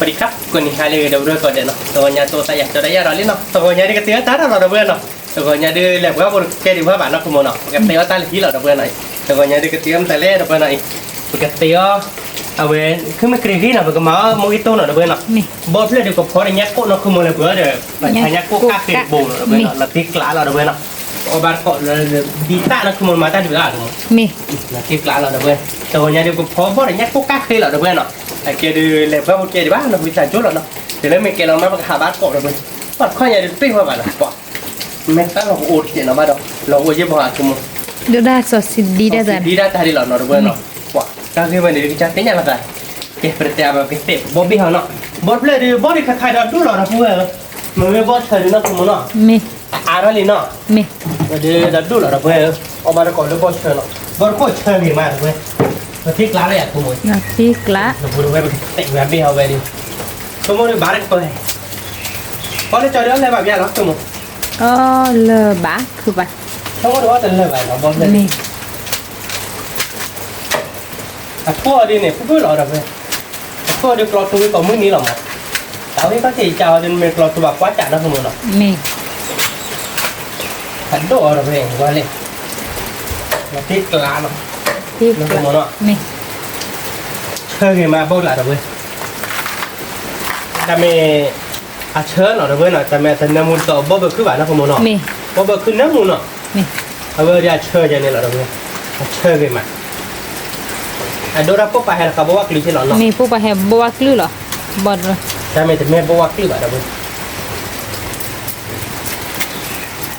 สวัสดีครับ ကိးနံၤဟါလၢအဂ့ၤ ဒီပုၢ်ဝဲၢ်ကိးဂၤဒဲးနီၤ, တဂီၤညါတအိၣ်သးယၤ ကၠီဒၣ်ယၤဒီးလံနီၤ, တဂီၤညါဒုးကသ့အီၣ်တၢ်ထီၣ်လီၤ ဒီပုၢ်ဝဲၢ်နီၤ, တဂီၤညါဒုးလဲၤပှၤဖိတကဲဒံးဘၣ်ဘၣ်နီၤ ခိၣ်မိၢ်နီၤ, ပကသ့အီၣ်တၢ်လၢဟံၣ်လီၤ ဒီပုၢ်ဝဲၢ်နီၤ, တဂီၤညါဒုးကသ့အီၣ်မတၤလဲၣ် ဒီပုၢ်ဝဲၢ်နီၤ, ပကသ့အီၣ် အဝဲ ခုမ့ၢ်ကြ့ၤဂ့ၤနီၤ ပကမၤအီၣ်မိၢ်ဂ့ၤတိၢ်နီၤ ဒီပုၢ်ဝဲၢ်နီၤ, ဘီဖျၢၣ်ဒုးကဖီဒီးညၣ်ကိၣ်နီၤ ခိၣ်မိၢ်လဲၤပှၤဒီး ပှၤဆါညၣ်ကိၣ်ကၣ်ဃ့တဘိနီၤ ဒီပုၢ်ဝဲၢ်နီၤ, လီၤတ့ကျးလီၤ ဒီပုၢ်ဝဲၢ်နီၤ, အီၣ်ဘၣ်တကိးလၢ ဒံတၢ်နီၤ ခိၣ်မိၢ်မၤတၢ်ဒုးအါ လီၤတ့ကျးလီၤ ဒီပုၢ်ဝဲၢ်, တဂီၤညါဒုးကဖီဘီဒီးညၣ်ကိၣ်ကၣ်ဃ့လီၤ ဒီပုၢ်ဝဲၢ်နီၤ, အကဲဒုးလဲၤပှၤဖိတကဲဒံးဘၣ်နီၤ ဝံသးစူၤလီၤနီၤ, တလၢမ့ၢ်ကဲလီၤမး ပကဟးဘၣ်တကိး ဒီပုၢ်ဝဲၢ်, ပှၤတခီညါဒုးတပ့ၢ်ဝဲဘၣ်လီၤ ပှၤ မ့ၢ်တၢ်လီၤကအိၣ်တကဲးနီၤဘၣ်ဒီး လီၤကအိၣ်ယဲၢ်ဘီ အခိၣ်မိၢ် ဒုၣ်ဒါစီၤစံဒံဒၣ် စီၤစံဒံဒၣ်တၢ်ဒ်လီၤနီၤ ဒီပုၢ်ဝဲၢ်နီၤ, ပှၤတၢ်ဂ့ၢ်ဝဲန့ၣ် ကစၢ်သ့ၣ်ညါလီၤသး, ကဲပတတဲအါဘၣ် ပကတဲဘီဘ့ၣ်ဟီနီၤ, ဘီဖျၢၣ်ဒုး ဘီဒုးခါခါဒီးဒိၣ်လီၤ ဒီပုၢ်ဝဲၢ်ဧၢ, မ့ၢ်ဝဲဘီဆၢဒုးနီၤ ခိၣ်မိၢ်နီၤ, အါထီၣ်လံနီၤ, ဒီးဒိၣ်လီၤ ဒီပုၢ်ဝဲၢ်ဧၢ, အီၣ်ဘၣ်တကိးလၢဘီဆၢနီၤ, ဘီတကိးဆၢဂ့ၤမး ဒီပုၢ်ဝဲၢ်, ပထံကျါလၢယၤ ခိၣ်မိၢ်, ဒီပုၢ်ဝဲၢ်ပကတဲဝဲဘ့ၣ်ဟီဝဲဒုး, ဆိကမိၣ်ဒုးဘၣ်တကိး ပီလၢကၠီဒုးအီၣ်လၢၤဘၣ်မ့ၢ်လီၤ ခိၣ်မိၢ်, အီၣ်လၢၤဘၣ် ခုဘၣ်, ဆိကမိၣ်ဒုးအီၣ်တလၢၤဘၣ်နီၤ ဘီဖျၢၣ်, အခိၣ်အီၤဒုးန့ၣ် ဖုဖုလီၤ ဒီပုၢ်ဝဲၢ်, အခိၣ်အီၤဒုးကျီတူဝံကိးမုၢ်နံၤလီၤမး, တၢ်ဝဲခီက့ၤယကၢ်အီၤဒုး နမ့ၢ်ကျီတူဘၣ်ကွၢ်ကးနီၤ ခိၣ်မိၢ်နီၤ, အဒိၣ်အီၤ ဒီပုၢ်ဝဲၢ် ဝဲလဲၣ်, လီၤတ့ကျးနီၤ, ခိၣ်မိၢ်နီၤ, ဆၢဂ့ၤမး ဘီကျး ဒီပုၢ်ဝဲၢ် တၢ်မ့ၢ်အဆၢနီၤ ဒီပုၢ်ဝဲၢ်နီၤ, တၢ်မ့ၢ်အတနၢမူတတီၤ ဘီဘၢခုဘၣ်နီၤ ခိၣ်မိၢ်နီၤ, ဘီဘၢခုနၢမူနီၤ, အဝဲဒၣ်အဆၢယၤန့ၣ်လီၤ ဒီပုၢ်ဝဲၢ်, အဆၢဂ့ၤမး, အဒိၣ်တၢ်ပိၢ်ပာ်ဟဲလီၤဃးဘီဝါကျုာ်က့လီၤနီၤ, မ့ၢ်ပိၢ်ပာ်ဟဲဘီဝါကျုာ်လီၤ, ဘီ, တၢ်မ့ၢ်တမ့ၢ်ဘီဝါကျုာ်ဘၣ် ဒီပုၢ်ဝဲၢ်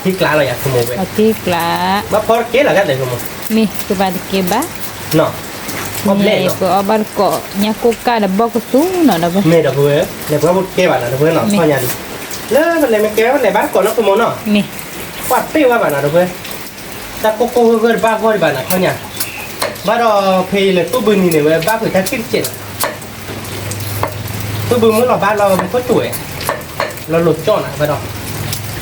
ထံကျါလီၤယၤ ခိၣ်မိၢ်ဝဲ, ထံကျါ, ဘၣ်ဖီတကဲလီၤ ကဲသဲး ခိၣ်မိၢ်, မ့ၢ်ကဘၣ်တကဲဘၣ်, မ့ၢ်ပအီၣ်ဘၣ်တကိး ညၣ်ကိၣ်ကၣ်ဒီးဘီကသူနီၤ ဒီပုၢ်ဝဲၢ်, မ့ၢ် ဒီပုၢ်ဝဲၢ်, လဲၤပှၤဖိတကဲဘၣ်နီၤ ဒီပုၢ်ဝဲၢ်နီၤ ခီညါဒုး, လၢပလဲၤမ့ၢ်ကဲလဲၤဘၣ်တကိးနီၤ ခိၣ်မိၢ်နီၤ, မ့ၢ်, ပှၤတပ့ၢ်ဝဲဘၣ်နီၤ ဒီပုၢ်ဝဲၢ်, တၢ်ကိၢ်ကိၢ်ဂၢၢ်ဂၢၢ်တဘၣ်ဂီၢ်ဒံးဘၣ်နီၤ ခီညါ, ဘၣ်ဒီးဖဲယလဲၤတူၢ်ဘုနံၤန့ၣ် ဝဲဘၣ်ဖုးတၢ်က့ၣ်တကဲးနီၤ သုဘုမုၢ်လီၤဘၣ်လီၤမူခိၣ်စူၤဝဲ, လီၤလိာ်ကၠီၣ်နၤဘၣ်ဒ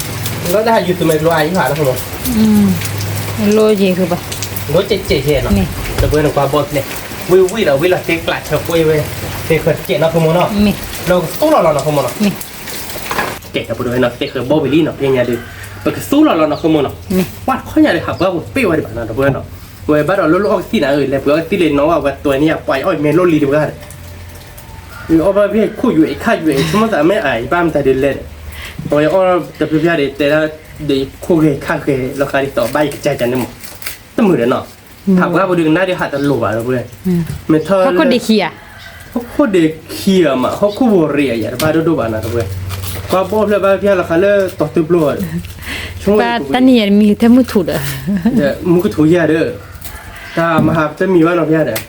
ီး, လီၤတၢ်ဟးယူၤသုးမဲာ်ကျိအါယံၤဟးလီၤ, လိၣ်ယဲၢ်ဘၣ်, လိၣ်ကဲးကဲးယဲၢ်နီၤ, ဒီပုၢ်ဝဲၢ်န့ၣ် ကွၢ်ဘီၣ်လဲၣ်, ဝံၣ်ဝံၣ်ဒီးဝံၣ်လီၤတ့ကျးဆၢကွ့ဝဲ, သ့ၣ်ဃၢၤတကဲးနီၤ ခိၣ်မိၢ်နီၤ, လီၤကသူလီၤလီၤနီၤ ခိၣ်မိၢ်နီၤ, ကဲ ဒီပုၢ်ဝဲၢ်နီၤ သ့ၣ်ဃၢၤဘီၣ်ဝံၤလံနီၤ ဖဲညါဒီး, ပကသူလီၤလီၤနီၤ ခိၣ်မိၢ်နီၤ, ပှၤတခီညါဒီးဟးပှၤပူၤတပ့ၢ်ဝဲဒံးဘၣ်နီၤ ဒီပုၢ်ဝဲၢ်နီၤ, ဝဲဘၣ်ဒီးလိၣ်လိၣ်အီၣ်ကသံၣ်နၤဧၢ လဲၤပှ့ၤအီၣ်ကသံၣ်လၢနီၢ်ဝဲ ပှၤတွဲၤန့ၢ်ယၤ ပှၤအီၣ်မဲာ်လိၣ်လံတဂၤဒီး အီၣ်ဘၣ်ဖဲခိၣ်ယွဲၣ်ခါယွဲၣ် ဆိကမိၣ်သးမ့ၢ်အဘၣ်မတၤဒုးလဲၣ်, ပှၤအီၣ်တဖျၢၣ်ဖျၢၣ်ဒီး တဲဒၣ်ဒီးခိၣ်ဂဲၤခါဂဲၤလီၤဃးဒ်သိးဘၣ်ယကစၢ်ကန့ၣ်မး, တမုာ်ဒီးနီၤ, ဟးပှၤပူၤဒုးကနၣ်ဒုးဟးတလိၤဘၣ်ဒီပုၢ်ဝဲၢ်, မ့ၢ်ထီၣ် ဟီၣ်ခိၣ်ဒ့ခံဧါ, ဟီၣ်ခိၣ်ဒ့ခံဧါမး ဟီၣ်ခိၣ်ဘိရံဧါ ယၤတဘၣ်ဒိၣ်ဒိၣ်ဘၣ်နီၤ ဒီပုၢ်ဝဲၢ်, ကွၢ်ဘီၣ်ဖျၢၣ်ဘၣ်ဖျါလီၤဃးလၢတီၤတုပျိဒီး တၢ်နံၣ်ယဲၢ်မံၤထဲမုၢ်ထူၣ်ဒီး မူကထူယၤဒီး, တၢ်မဟါတမံၤဘၣ်နီၤဖဲဒီး,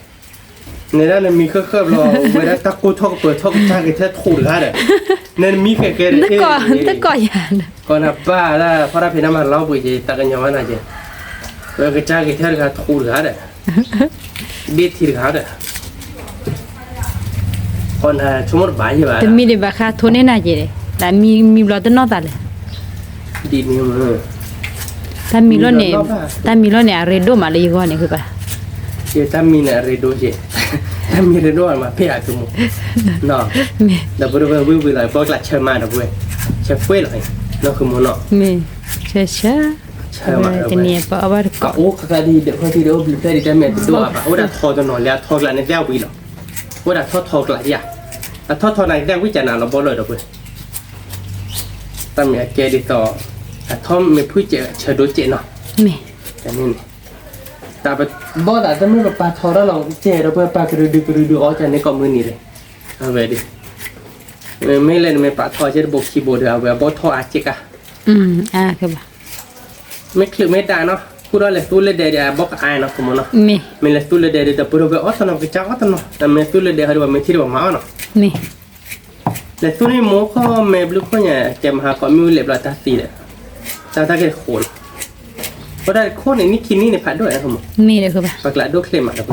နဲဒၣ်နမံၤဃၢဃၢဘျီ ဝဲဒၣ်တၢ်ကိၢ်ထီၣ်ကပၢၤထီၣ်ကစၢ်က့ၤထဲထူၣ်တဂၤဒီး, နမံၤဃဲဃဲဒီး တကိးယၤ, ကီနၤဘၣ်ဒၣ်ဖီတၢ်ဖံးနါမၤလီၤပှ့ၤက့ၤ တၢ်ကညီဘၣ်နၤက့ၤ, ဝဲကစၢ်က့ၤထဲတဂၤထူၣ်တဂၤဒီး, ဘ့ၣ်ထံတဂၤဒီး ကီနၤဆိကမိၣ်တဘၣ်ယဲၢ်ဘၣ်, တမံၤဒံးဘၣ်ဃးထိန့ၢ်နၤက့ၤ, တၢ်မံၤမံၤဘျီတနီၣ်သးလဲၣ်, ဒ်မံၤမံၤ, တၢ်မံၤလီၤန့ၣ်, တၢ်မံၤလီၤန့ၣ် အရ့ဒိၣ်မးလၢယဂီၢ်န့ၣ်ဃုဘၣ်, တၢ်မံၤန့ၣ်အရ့ဒိၣ်က့ၤ, တၢ်မံၤရ့ဒိၣ်မးဖဲအသုမိၢ်, ဒီပုၢ်ဝဲၢ်ဝံၣ်ဝံၣ်လီၤ ဘီကျးဆၢမးဒီပုၢ်ဝဲၢ်, ဆၢကွ့လီၤ, နီၢ်ဃုမိၢ်နီၤ, ဆၢဆၢ, ဆၢမး, တနံၤပအီၣ်ဘၣ်တကိး, အိၣ်ခါခါဒ်ဒီးခီၣ်ထံဒီးအိၣ်ဘျုးဖျဲၣ်ဒ်တၢ်မ့ၢ်တဒိၣ်အါဘၣ် အိၣ်ဒၣ်ထီတနီၤလၢအထီကျးန့ၣ်သ့ၣ်အဝံၤလီၤ, အိၣ်ဒၣ်ထီထီကျးယၤ, အထီထီနၤကသ့ၣ်ဝံၣ်ကနၤလီၤဘီလီၤဒီပုၢ်ဝဲၢ် တၢ်မ့ၢ်အကဲဒ်သိး, အထီမ့ၢ်ဖုၣ်စဲးဆၢဒိစဲးနီၤ, တၢ်န့ၣ်န့ၣ်, တၢ်ဘီၣ်သးတမ့ၢ်ပပာ်ထီတၢ်လီၤကဲဒီပုၢ်ဝဲၢ် ပာ်ကရူၢ်ဒုးကရူၢ်ဒုးအီၣ်ကန့ၣ်ကိးမုၢ်နံၤလဲၣ်, အဝဲဒၣ်, မ့ၢ်လဲၣ်နမ့ၢ်ပာ်ထီကဲတဘိခံဘိဒီး အဝဲအဘီၣ်ထီအါက့ကါ, မ့ၢ်ချုးမ့ၢ်ဒၣ်နီၤ ဃုာ်ဒီးလဲၤသူလၢဒဲးဒီး အဘီၣ်ကအါနီၤ ကမ့ၢ်နီၤ, မ့ၢ်လဲၤသူလၢဒဲးဒီး ဒီပုၢ်ဝဲၢ်အီၣ်တနီၤ ပကစၢ်အီၣ်တနီၤ မ့ၢ်သူလၢဒဲးဟီဒီး ပှၤမ့ၢ်ထံၣ်ဒီးပှၤမၤအီၣ်နီၤ, လဲၤသူန့ၣ်မိၢ်ခီ မဲာ်ဘျုးခိၣ်ညါ ကဲမဟါကီးမ့ၣ်အူလဲၤဘျီတၢ်သံဒီး, တၢ်တၢ်ကဲတဃိးနီၤ, အိၣ်ဒၣ်ခိၣ်န့ၣ် နံၣ်ခံနံၣ်န့ၣ် ဖးဒိၣ်ဝဲ, ပကျးဒိၣ်ချ့မးဒီး,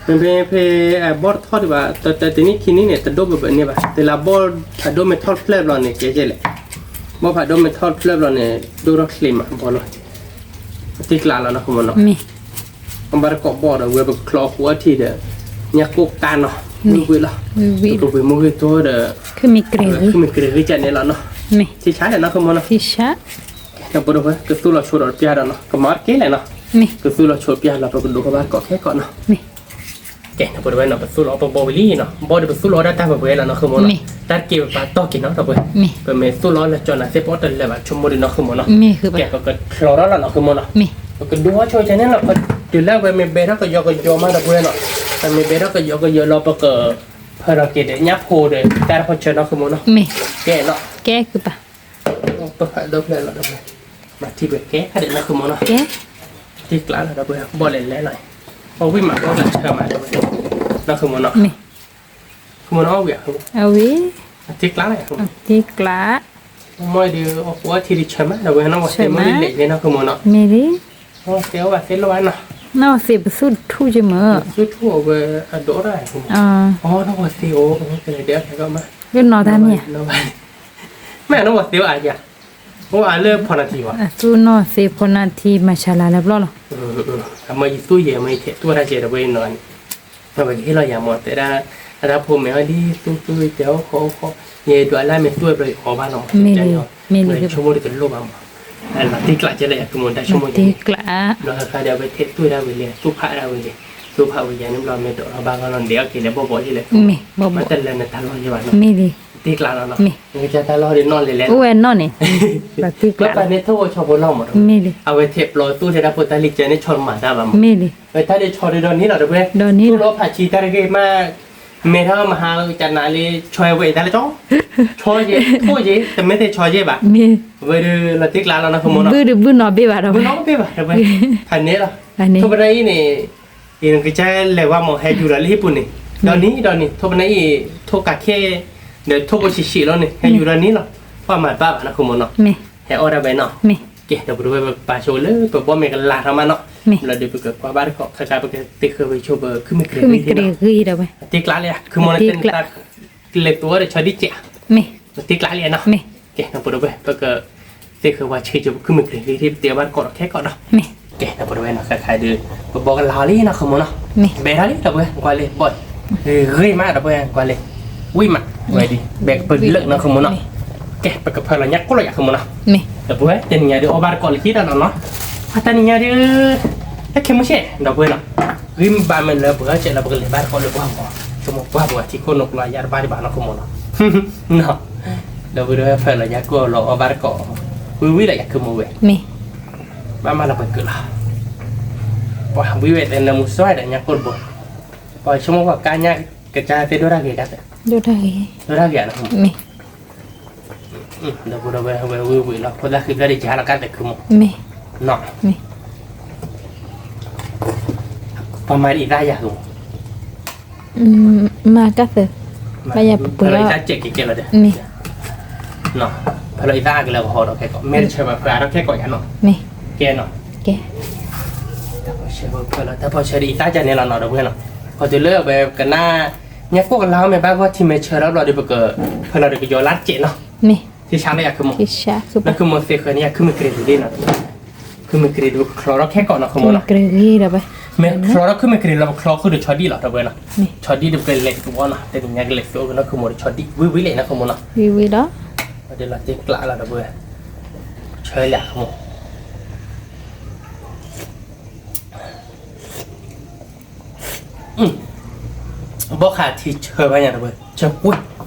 မ့မ့ၢ်ဖဲအဘီၣ်တထီၣ်ဒံးဘၣ် တၢ်တနံၣ်ခံနံၣ်န့ၣ် တဒိၣ်ဘၣ်ဘၣ်န့ၣ်ဘၣ် တလၢဘီၣ်ဖးဒိၣ်မ့ၢ်ထီၣ်တဖျၢၣ်ဘျီန့ၣ် ကဲကဲလဲၣ်, ဘီၣ်ဖးဒိၣ်မ့ၢ်ထီၣ်တဖျၢၣ်ဘျီန့ၣ် ဒိၣ်ထီၣ်ချ့မးဘီၣ်နီၤ, ပတံၢ်ကျးလီၤနီၤ ကမ့ၢ်နီၤ, အဘၣ်တကိးဘီၣ်ဒီး ဝဲပကချီအဃိအထံဒီး, ညၣ်ကိၢ်ကါနီၤ ဝံၣ်ဝံၣ်လီၤ, ပကဝံၣ်မူဂ့ၢ်တိဒီး မ့ၢ် ဃုမ့ၢ်ကြ့ၢ်ဂ့ၢ်ကၠးန့ၣ်လီၤနီၤ, မ့ၢ် ထံဆါလဲၣ်နီၤ ဃုမီၤနီၤ, ထံဆါ, ဒီပုၢ်ဒီဝဲၢ် ကသူၣ်လီၤဆိဒီးပျၢ်ဒီးနီၤ ကမၤတက့ၢ်လဲၣ်နီၤ, မ့ၢ် ကသူၣ်လီၤဆိပျၢ်လီၤ ပကဒိးဘၣ်ကီးခဲကီးနီၤ, မ့ၢ် ကဲ ဒီပုၢ်ဒီဝဲၢ်နီၤ ပသူၣ်လီၤပဘီဝံၤလံနီၤ, ဘီဒီးပသူၣ်လီၤဒၣ်တၢ်ပှဲၤပှဲၤလီၤနီၤ ဃုမီၤနီၤ, မ့ၢ် တၢ်တက့ၢ်ပပာ်တီၢ်က့ၤနီၤ ဒီပုၢ်ဝဲၢ်, မ့ၢ် ပမ့ၢ်သူၣ်လီၤလၢကၠီၤနၤသ့ၣ်ပီၣ်တလၢာ်ဘၣ် ဆိကမိၣ်ဒံးနီၤ ဃုမီၤနီၤ, မ့ၢ် ကဲ ပကချီထီၣ်လီၤနီၤ ဃုမီၤနီၤ, မ့ၢ် ပကဒိးအီၣ်ဆိကဲန့ၣ်လီၤ, တုၤလၢဝဲမ့ၢ်ဘဲထီၣ်ကယီကယီမး ဒီပုၢ်ဝဲၢ်နီၤ, ပမ့ၢ်ဘဲထီၣ်ကယီကယီလီၤ ပက ဖၢလီၤက့ၤဒီးညၣ်ဖိဒီးတၢ်တဖီၣ်ဆၢနီၤ ဃုမီၤနီၤ, မ့ၢ် ကဲနီၤ, ကဲ ကပၤ ပဖးဒိဖျဲၣ်လီၤ ဒီပုၢ်ဝဲၢ်, မၤထံပှဲၤကဲဖးဒိၣ်နီၤ ဃုမီၤနီၤ, ကဲ တ့ကျးလီၤ ဒီပုၢ်ဝဲၢ် ဘီၣ်လဲၤလဲၤလီၤ, အီၣ်ဝံၣ်မး ဘီၣ်ကျးဆၢမး ဒီပုၢ်ဝဲၢ်, နီၤ ဃုမီၤနီၤ, မ့ၢ် ဃုမီၤနီၤ အီၣ်ဝံၣ်ဧါ ဃုမီၤ, အဝံၣ် တ့ကျးလီၤ ဃုမီၤ, တ့ကျး, မ့ၢ်ဒီး အီၣ်ဝံၣ်ထံဒံးဆၢမး ဒီပုၢ်ဝဲၢ် နီၤ ဝဲသ့ၣ်မ့ၢ်လဲၤလဲၤနီၤ ဃုမီၤနီၤ, မ့ၢ်လံ, အီၣ်သ့ၣ်အီၣ်ဘၣ်သ့ၣ်လီၤဘၣ်နီၤ, နီၤ သ့ၣ်ပသူၣ်ထူၣ်က့မ့ၢ်, ပသူၣ်ထူၣ်အဝဲအဒိၣ်တၢ် အီၣ်နီၤ ဝဲသ့ၣ်အိၣ် ကလဲၤဒဲးအီၣ်ခဲကီးမး, လၢနီၤတၢ်မ့ၢ်ဧါ, မ့ၢ်နီၤ ဝဲသ့ၣ်အိၣ်အါယၤ, အိၣ်အါလၢဖီနၤထံဘၣ်, အသူၣ်နီၣ်သ့ၣ်ဖီနၤထံ မၤဆါလၤလၢပျီၢ်လီၤ, အမ့ၢ်ယသူၣ်ယဲၢ် မ့ၢ်ယထဲးသူၣ်တၢ်ကဲ ဒီပုၢ်ဝဲၢ်နီၤ, အဝဲကဟ့ၣ်လီၤယၤမ့ၢ် တဲဒၣ် အတၢ်ဖိမ့ၢ်အီၣ်ဒ်သူၣ်သူၣ်တဲအီၣ်ဃီအီၣ်ဃီ, ယဲဒွးလၢမ့ၢ်သူၣ်ဝဲဘျီ ယအီၣ်ဘၣ်လီၤမ့ၢ်, မ့ၢ်လံ ဆိကမိၣ်တကလိၣ်ဘၣ်မ့ၢ်, လီၤတံၢ်ကျးကဲလၢယၤ ဃုမီၤ တၢ်ဆိကမိၣ်ယဲန့ၣ်, ဘျီခါဒီး အဝဲထဲးသူၣ်ဒၣ်ဝံၤလံ သူၣ်ဖးဒၣ်ဝံၤလံ, သူၣ်ဖးဝံၤယၤန့ၣ်ဘျီ မ့ၢ်ဒိးထီၣ်ဘၣ်ဂီၢ်လီၤ ဒဲးအီၣ်က့ၤလဲၤဘီၣ်ဘီၣ်ယဲလဲၣ်, မ့ၢ်တလဲၤနတၢ်လီၢ်ယဲဘၣ်နီၤ, မ့ၢ်လံ, တံၢ်ကျးလီၤနီၤ, မ့ၢ် နကစၢ်တၢ်လီၢ်ဒီးနီၣ်လဲၤလဲၤ, အိၣ်ဝဲနီၣ်န့ၣ်, ဘၣ်ပာ်န့ၢ်ထိၣ်ဖိဆီဖိလီၤမ့ၢ်, မ့ၢ်လံ, အဝဲထဲးပျီသူၣ်ထဲဒၣ်ဖိတၢ်လံၢ်ကဲန့ၣ် ဆီတမၤတၢ်ဘၣ်မ့ၢ်, မ့ၢ်လံ, ဝဲတၢ်ဒ်ဆီဒ်ဒီးန့ၣ်လီၤ ဒီပုၢ်ဝဲၢ်, ဒီးန့ၣ်လီၤ သူၣ်လီၤဖးဆံတၢ်တဂ့ၤမး, မဲထီၣ်မဟါကနးလံ ဆီဝဲအံၤတၢ်လၢကၠီ, ဆီယဲ ထိၣ်ယဲ တမ့ၢ်ထဲဆီယဲဘၣ်, မ့ၢ်, ဝဲဒၣ်လီၤတံၢ်ကျးလီၤနီၤ ဃုမီၤနီၤ, ဘုဒုးဘုနီၤဘ့ၣ်ဘၣ်ဒီးဝဲ, ဘုနီၤဘ့ၣ်ဘၣ် ဒီပုၢ်ဝဲၢ်, ဖးန့ၣ်လီၤ, ထိၣ်ဖးန့ၣ်အံၤန့ၣ် အံၤနကစၢ်လဲၤဝဲမ့ၢ် ဟဲယူၤဒီးလၢဟံၣ်ပူၤန့ၣ်, ဒီးနံၤဒီးနံၤ ထိၣ်ဖးန့ၣ်အံၤ ထိၣ်ကးခဲ, ဒီးထိၣ်ဖိဆံးဆံးလီၤန့ၣ် ဟဲယူၤဒီးနံၤလီၤ, ပှၤမၤတဘၣ်ဘၣ်နီၤ ဃုမီၤနီၤ, မ့ၢ်, ဟဲအီၣ်ဒၣ်ဝဲနီၤ, မ့ၢ်, ကဲ ဒီပုၢ်ဝဲၢ် ပပာ်ဆိလၢပဘီမ့ၢ်ကလၤထီၣ်မးနီၤ, မ့ၢ်, ဘျီဒီးပကကွၢ်ဘၣ်တခီ ခါခါပကသ့ဃၢၤဝဲဆိပခုမ့ၢ်ကြ့ၤဂ့ၤဒီး, တံၢ်ကျးလံ ခုမီၤန့ၣ် တနတၢ် လဲၤသူအီၣ်ဒီးဆီဒံၣ်ကဲး, မ့ၢ်, တံၢ်ကျးလံနီၤ, မ့ၢ်, ကဲ ဒီပုၢ်ဝဲၢ် ပက သ့ဃၢၤပှၤဆံးဆိပခုမ့ၢ်ကြ့ၤဂ့ၤ ပတဲဘၣ်တခီဒီးခဲကီးဒီး, မ့ၢ်, ကဲ ဒီပုၢ်ဝဲၢ်နီၤ ခါခါဒီး ပဘီကလၤအီၤလံနီၤ ဃုမီၤနီၤ, မ့ၢ်, ဘဲထီၣ်လံ ဒီပုၢ်ဝဲၢ် ကွၢ်လံ ဘီၣ်, ဂ့ၤမး ဒီပုၢ်ဝဲၢ် ကွၢ်လံ, ဝံၣ်မး ဝဲဒ် ဘဲကပလၢာ်နီၤ ဃုမီၤနီၤ, ကဲ ပကဖၢလီၤညါကိၣ်လီၤယၤ ဃုမီၤနီၤ, မ့ၢ်, ဒီပုၢ်ဝဲၢ် တနံၤညါဒီးအီၣ်ဘၣ်တကိးလၢခံတၢ်လီၤနီၤ, တနံၤညါဒီး တၢ်ခဲမုၢ်ဆ့ၣ် ဒီပုၢ်ဝဲၢ်နီၤ, ဂံၢ်မ့ၢ်ဘၣ်မ့ၢ်လၢပှၤကဲလၢပကလဲၤဘၣ်တကိးလၢပှၢ်မီၤ, ဆိကမိၣ်ပှၢ်ပှၤထံခိၣ်နူာ်ကျိၤယါတဘၣ်ဒံးဘၣ်နီၤ ဃုမီၤနီၤ, ဒီပုၢ်ဝဲၢ် ဖၢလီၤညါကိၣ်လီၤအီၣ်ဘၣ်တကိး, ဝံၣ်ဝံၣ်လီၤယၤ ခုမီၤဝဲ, မ့ၢ်, ဘၣ်မၤလီၤပှၤကုာ်လီၤ, ပှၤဝံၣ်ဝဲတဲနၢမူစီဒီးညါကိၣ်တဘိ, ပှၤဆိကမိၣ်ပှၤကါညါ ကစၢ်သ့ၣ်ဒိၣ်တၢ်ဂ့ၤကါသ့, ဒိၣ်တၢ်ဂ့ၤ, ဒိၣ်တၢ်ဂ့ၤဧါနီၤ, မ့ၢ်, ဒီပုၢ်ဝဲၢ် ဝဲဝံၣ်ဝံၣ်လီၤ ဖိသၣ်ဃံဖျၢၣ်ဒီးယါလီၤကါသ့ ခုမီၤ, မ့ၢ်, နီၤ, မ့ၢ်, ပှၤမၤဒ်အံၤသၣ်ယၤ ခုမီၤ မၤကါသၢ, ဘၣ်ယၤပပှဲၤလီၤ, ဖဲလီၤအံၤသၣ်စဲးက့ၤကဲလီၤဒီး, မ့ၢ်, ဖဲလီၤအံၤသၣ်ကလဲၤကဟီဒီးခဲကိး မ့ၢ်တဆၢဘၣ် ဖဲအါထီၣ်ခဲကိးယၤနီၤ, မ့ၢ်, ကဲနီၤ, ကဲ, တၢ်ဖီၣ်ဆၢဖဲလီၤ တၢ်ဖီၣ်ဆၢဒ်အံၤသၣ်ကန့ၣ်လီၤနီၤ ဒီပုၢ်ဝဲၢ်နီၤ, ခီတုၤလၢအဝဲကနၣ် ညါကိၣ်ကလါမ့ၢ်ဘၣ်ဂီၢ်ထံမဲာ်ဆၢထီၣ်ဘျီဒီး ပကဖဲလီၤဒီးကယီၤလါတစဲးနီၤ, မ့ၢ်, ထံဆါလၢယၤ ခုမီၤ, လၢခုမီၤသ့ဃၢၤန့ၣ် ယၤခုမ့ၢ်ကြ့ၤလံနီၤ, ခုမ့ၢ်ကြ့ၤဒီး ပကချီထီၣ်ခဲကိးနီၤ ခုမီၤနီၤ, မ့ၢ်ချီထီၣ်ခုမ့ၢ်ကြ့ၤလီၤ ပချီဃုာ်ဒီးဆီဒံၣ်လီၤ ဒီပုၢ်ဝဲၢ်နီၤ, ဆီဒံၣ်ဒီးပကလဲၤသူအီၤနီၤ, တနံၤညါကလဲၤသူအီၤကနီၤ ခုမီၤဒီးဆီဒံၣ် ဝံၣ်ဝံၣ်လဲၣ်နီၤ ခုမီၤနီၤ, ဝံၣ်ဝံၣ်လီၤ, ဒီးလီၤတံၢ်ကျးလီၤ ဒီပုၢ်ဝဲၢ်, ဆၢလၢခုမီၤ ဘီၣ်ဃးထံဆၢဘၣ်ညါ ဒီပုၢ်ဝဲၢ် ဆၢကွံာ်,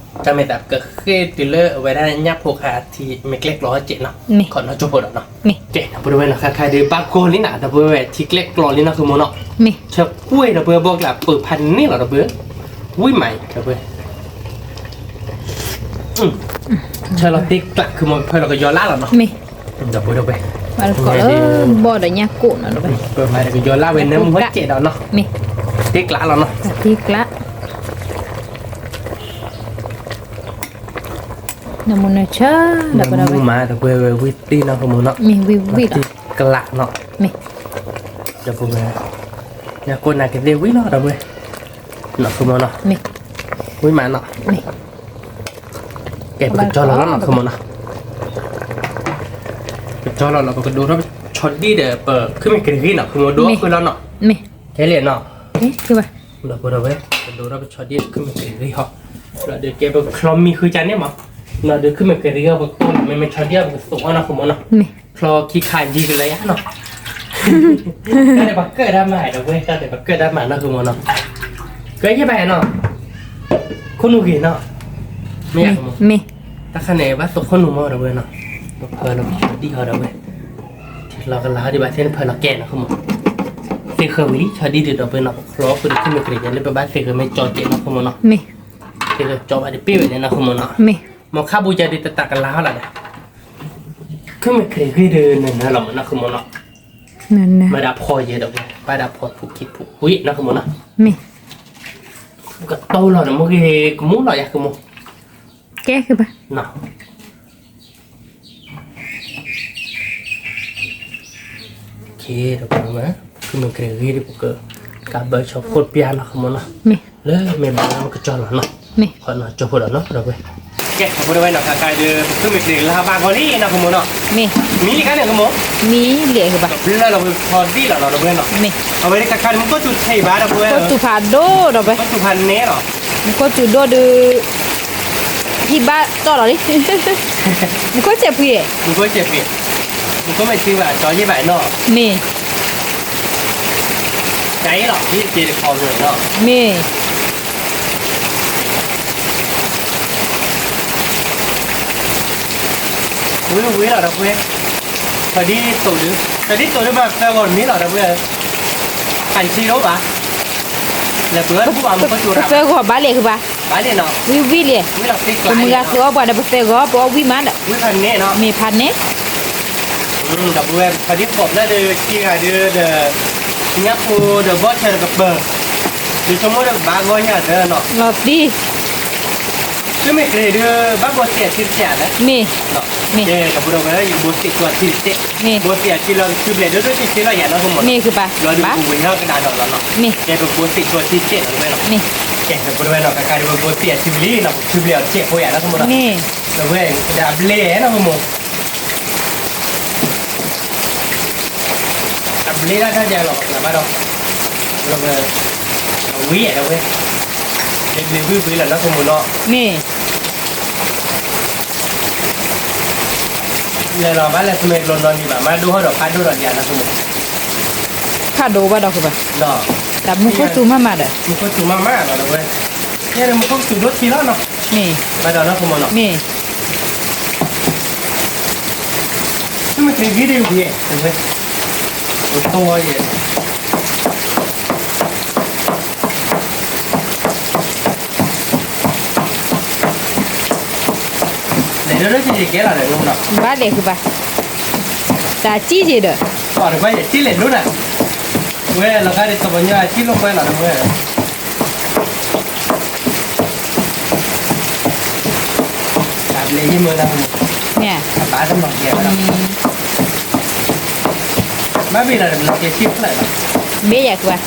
တၢ်မ့ၢ်သးပကဃ့တုၤလၢအဝဲဒၣ်ညၣ်ဖိဃးထံမ့ၢ်ကျဲကျီစဲးနီၤ, ခီနီၤကၠိဖိဒီးနီၤ, ကဲ ဒီပုၢ်ဝဲၢ်နီၤ ခါခါဒီးဘၣ်ဂီၢ်လံနီၤ ဒီပုၢ်ဝဲၢ် ထံကျဲကျီလံနီၤ ခုမီၤနီၤ, ဆၢကွံာ် ဒီပုၢ်ဝဲၢ် ဘီၣ်ကျးပၢၢ်ဖးန့ၣ်လီၤ ဒီပုၢ်ဝဲၢ်, ဝံၣ်မးအံၤ ဒီပုၢ်ဝဲၢ် ဆၢလီၤတံၢ်ကျး ခုမီၤ ဖဲလီၤကယီၤလါလီၤနီၤ, မ့ၢ်, ဒီပုၢ်ဝဲၢ် ဘီၣ်ဒီးညၣ်ကိၣ်နီၤ ဒီပုၢ်ဝဲၢ် ပမၤဒီးကယီၤလါဝဲ နၢမူဟဲကဲးဒီးနီၤ, မ့ၢ်, တံၢ်ကျးလီၤနီၤ, တံၢ်ကျး နၢမူနၢဆၢ, ဒီပုၢ်ဝဲၢ် မၤ ဒီပုၢ်ဝဲၢ် ဝံၣ်တံၢ်နီၤ ခုမီၤနီၤ, မ့ၢ်ဝံၣ်ဝံၣ်လီၤ, တံၢ်ကျးနီၤ, မ့ၢ်, ဒီပုၢ်ဝဲၢ် ညၣ်ကိၣ်နၤကသ့ၣ်ဝံၣ်လီၤ ဒီပုၢ်ဝဲၢ်, နီၤ ခုမီၤနီၤ, မ့ၢ်, ဝံၣ်မးနီၤ, မ့ၢ်, ကဲ ပကကၠီလီၤလီၤနီၤ ခုမီၤနီၤ, ပကၠီလီၤလီၤ ပကဒိးထီၣ်ဆီဒံၣ်ဒီး ပခုမ့ၢ်ကရံၣ်နီၤ ခုမီၤ ဒိးဃုလီၤနီၤ, မ့ၢ်, ခဲလၢာ်နီၤ, ကဲ ဘၣ် ဒီးပဝဲ ပဒိးထီၣ်ပဆီဒံၣ် ပခုၣ်မ့ၢ်ကရံၣ်ဂ့ၤဟီ, ဒီးဒုးကဲပချီမံဃုကါန့ၣ်မး, ဒီးဒုးခုၣ်မ့ၢ်ကရံၣ်ဂ့ၤ ပကတိၢ်လီၤ မ့မ့ၢ်ဆီဒံၣ် ပကသိးအီၣ်နီၢ်ဃုာ်မးနီၤ, ချီခံခါယံၤကလၢယါနီၤ, တၢ်န့ၣ်ပှၤကၢၣ်တၢ်မၤဒီးပဝဲ တၢ်န့ၣ်ပှၤကၢၣ်တၢ်မၤနီၢ်ဃုာ်မးနီၤ, ကဲယဲၢ်ဘၣ်နီၤ, ခိၣ်နူာ်ဂ့ၤနီၤ, မ့ၢ်ယါမး, တၢ်ခါန့ၣ် ဘၣ်သိးခိၣ်နူာ်မးဒီးပဝဲနီၤ, ပဖၢလီၤဆီဒံၣ်ဟီဒီးပဝဲ ထံလီၤကလၤဟီဒံးဘၣ်သ့ၣ်တဖၢလီၤကဲနီၤဃုာ်မး, သ့ၣ်ဃၢဝံၤလံ ဆီဒံၣ်ဒုးဒီးပဝဲနီၤ ပချီဃုာ်ဒီးခုၣ်မ့ၢ်ကရံၣ်ဂ့ၤလၢပဘၣ်သ့ၣ်ဃၢမ့ၢ်ကၠီကဲနီၤဃုာ်မးနီၤ, သ့ၣ်ဃၢကၠီဘၣ်ဒံးပ့ၢ်ဝဲန့ၣ်နီၤဃုာ်မးနီၤ, မ့ၢ်ခါပူၤကၢဒုးတတးကလၤဟီလီၤဒီး, ခုၣ်မ့ၢ်ကရံၣ်ဂ့ၤဒုးနၢၤနၢၤလီၤမးနီၤဃုာ်မးနီၤ, မ့ၢ်ဒၣ်ဖီယဲဒီးပဝဲ ဘၣ်ဒၣ်ဖီဖူးခံဖူးဝံၤနီၤဃုာ်မးနီၤ, မ့ၢ်ကတိၢ်လီၤဒီးမ့ၢ်ဂ့ၤကမူလီၤယါဃုာ်မး, ကဲဃုာ်ဘၣ် ဒီးပဝဲ ခုၣ်မ့ၢ်ကရံၣ်ဂ့ၤဒုး ပက ကးဘၢဆီဖိတပျၢ်နီၤဃုာ်မးနီၤ, လၢမ့ၢ်ဘၣ်လၢပကကၠီလီၤနီၤ, ခီနီၤကၠီဖိဒီးနီၤဒီးပဝဲ, ကဲ ဒီပုၢ်ဝဲၢ်နီၤ ခါခါဒီး ပခုၣ်မ့ၢ်ကရံၣ်ဂ့ၤလၢဟီဘၣ်ဂီၤလံနီၤဃုာ်မးနီၤ, မံလံခါန့ၣ်ဃုာ်မး, မံလံဃုာ်ဘၣ် ကဘျၢလီၤဝဲဖီဒံၣ်လီၤနီၤဒီးပဝဲနီၤ, အဝဲဒၣ်ခါခါန့ၣ် မူခိၣ်စူၤထံးဘၣ်ဒီးပဝဲ, မူခိၣ်စူၤဖးဒိၣ်ဒီးပဝဲ, မူခိၣ်စူၤဖးနဲလီၤ, မူခိၣ်စူၤဒိၣ်ဒုး ဟံၣ်ဘၣ်တီၢ်လီၤလံ, မူခိၣ်စဲးဖှံ, မူခိၣ်စဲးဖှံ, မူခိၣ်မဲာ်ထံဘၣ် ကၠီယဲၢ်ဘၣ်နီၤ, မ့ၢ်, ကၠီယဲၢ်လီၤ ဟံၣ်တ့တခီမ့ၢ်နီၤ, မ့ၢ် ဝံၤဝံၤလီၤဒီးပဝဲ, ဆီဒံၣ်သိးဒုး, ဆီဒံၣ်သိးဒုးဘၣ်သၢဂီၤတမံၤလီၤဒီးပဝဲ, ပၣ်ဆံးဒိၣ်ဘၣ်, လဲၤပှၤပှၤမူခိၣ်စူၤရၣ်, ပသၢဂီၤဘၣ်လဲၣ်ဃုာ်ဘၣ်, ဘၣ်လဲၣ်နီၤ, ဝံၤဝံၤလဲၣ်, ပမုၢ်ဂၤသုးအီၣ်ပှၤဒီးပသၢဂီၤ ပအီၣ်ဝံၤမးဒီး, ဝံၤဖးနဲနီၤ, မ့ၢ်ဖးနဲ ဒီးပဝဲ ဆီဒံၣ်သိးဖျၢၣ်ဒီး ခံဂၤဒုးဒီး, ညၣ်ဖိဒီးဘီၣ်ဆၢဒီးကပၢၤ, ဒုးဆိကမိၣ်ဒီးကဘၣ်ဂီၢ်ညါသၢနီၤ, လီၤတံၢ် ခုၣ်မ့ၢ်ကရံၣ်ဒုး ဘၣ်ဘိးသ့ၣ်အထံတစဲးဧါလဲၣ်, မ့ၢ်, ကဲ ဒီပုၢ်ဝဲၢ် ယဘိးသ့ၣ်ကၠီအထံတစဲး, ဘိးသ့ၣ်အထံလီၤ ပခုဘျဲၣ်ဒိၣ်ဒိၣ်ဆံးဆံးလီၤယၤနီၤ ပမိၢ်, မ့ၢ်ဃုာ်ဘၣ်, လီၤဒုးပဝံၤဟီၣ်ကဒါဒီးလီၤနီၤ, ကဲ ပဘိးသ့ၣ်ကၠီထံတစဲးနီၤ တဝဲနီၤ, ကဲ ဒီပုၢ်ဝဲၢ်နီၤ ခါခါဒီးပဘိးသ့ၣ်အထံဝံၤလံနီၤ ပခုဘျဲၣ်အီၤတစဲးဖိယၤနီၤ ပမိၢ်နီၤ, မ့ၢ်, ဒီးဝဲ ဒီးအဘျ့နီၤ ပမိၢ် အဘျ့ဒၣ်တၢ်ယၤလီၤ ပကျါဘၣ်ဒီး, အဝံၤဒီးဝဲ, ဘျ့ဘျ့ဘှံဘှံလီၤနီၤ ပမိၢ်နီၤ, မ့ၢ်, လဲၤလီၤဘၣ်လဲၤ တမ့ၢ်ကျိၤနီတမံၤဘၣ် မၤဒိၣ်ဟီၣ်ဒီးဖးဒိၣ်ဒီးယၤနီၤ ပမိၢ်, ဖးဒိၣ်ဘၣ်ဒီးဃုာ်ဘၣ်, ဒီး, တၢ်မူခိၣ်စူၤမးမးဒီး, မူခိၣ်စူၤမးမးလီၤဒီးဝဲ, ယဲဒီးမူခိၣ်စူၤဒိၣ်ထံလီၤနီၤ, မ့ၢ်, ဘၣ်ဒီးနီၤ ပမိၢ်နီၤ, မ့ၢ် မ့ၢ်က့ၤဂ့ၤဒံးဝဲ, ဝဲ, ဝဲတီယဲ, လဲၤဒိၣ်ဒိၣ်က့ၤကဲလီၤဒီး, ဘၣ်လဲၤဃုာ်ဘၣ်, တၢ်စံၣ်က့ၤဒီး, ပှၤတကွၢ်ယဲၢ်စံၣ်လဲၤဒိၣ်နၤ, ဝဲလီၤခါဒ်သိးပှၤညီအစံၣ်လိာ်ကွဲလီၤဒီးဝဲ တၢ်ဘျ့ယမ့ၢ်ဒၣ်, ဘၣ်တမၤကဲဘၣ်ဒီး, ဘၣ်ဘ့ၣ်လီၤတဘျီကဲစံၣ်ဖျၢၣ်လီၤ, ဘ့ၣ်ယၤကွၢ်,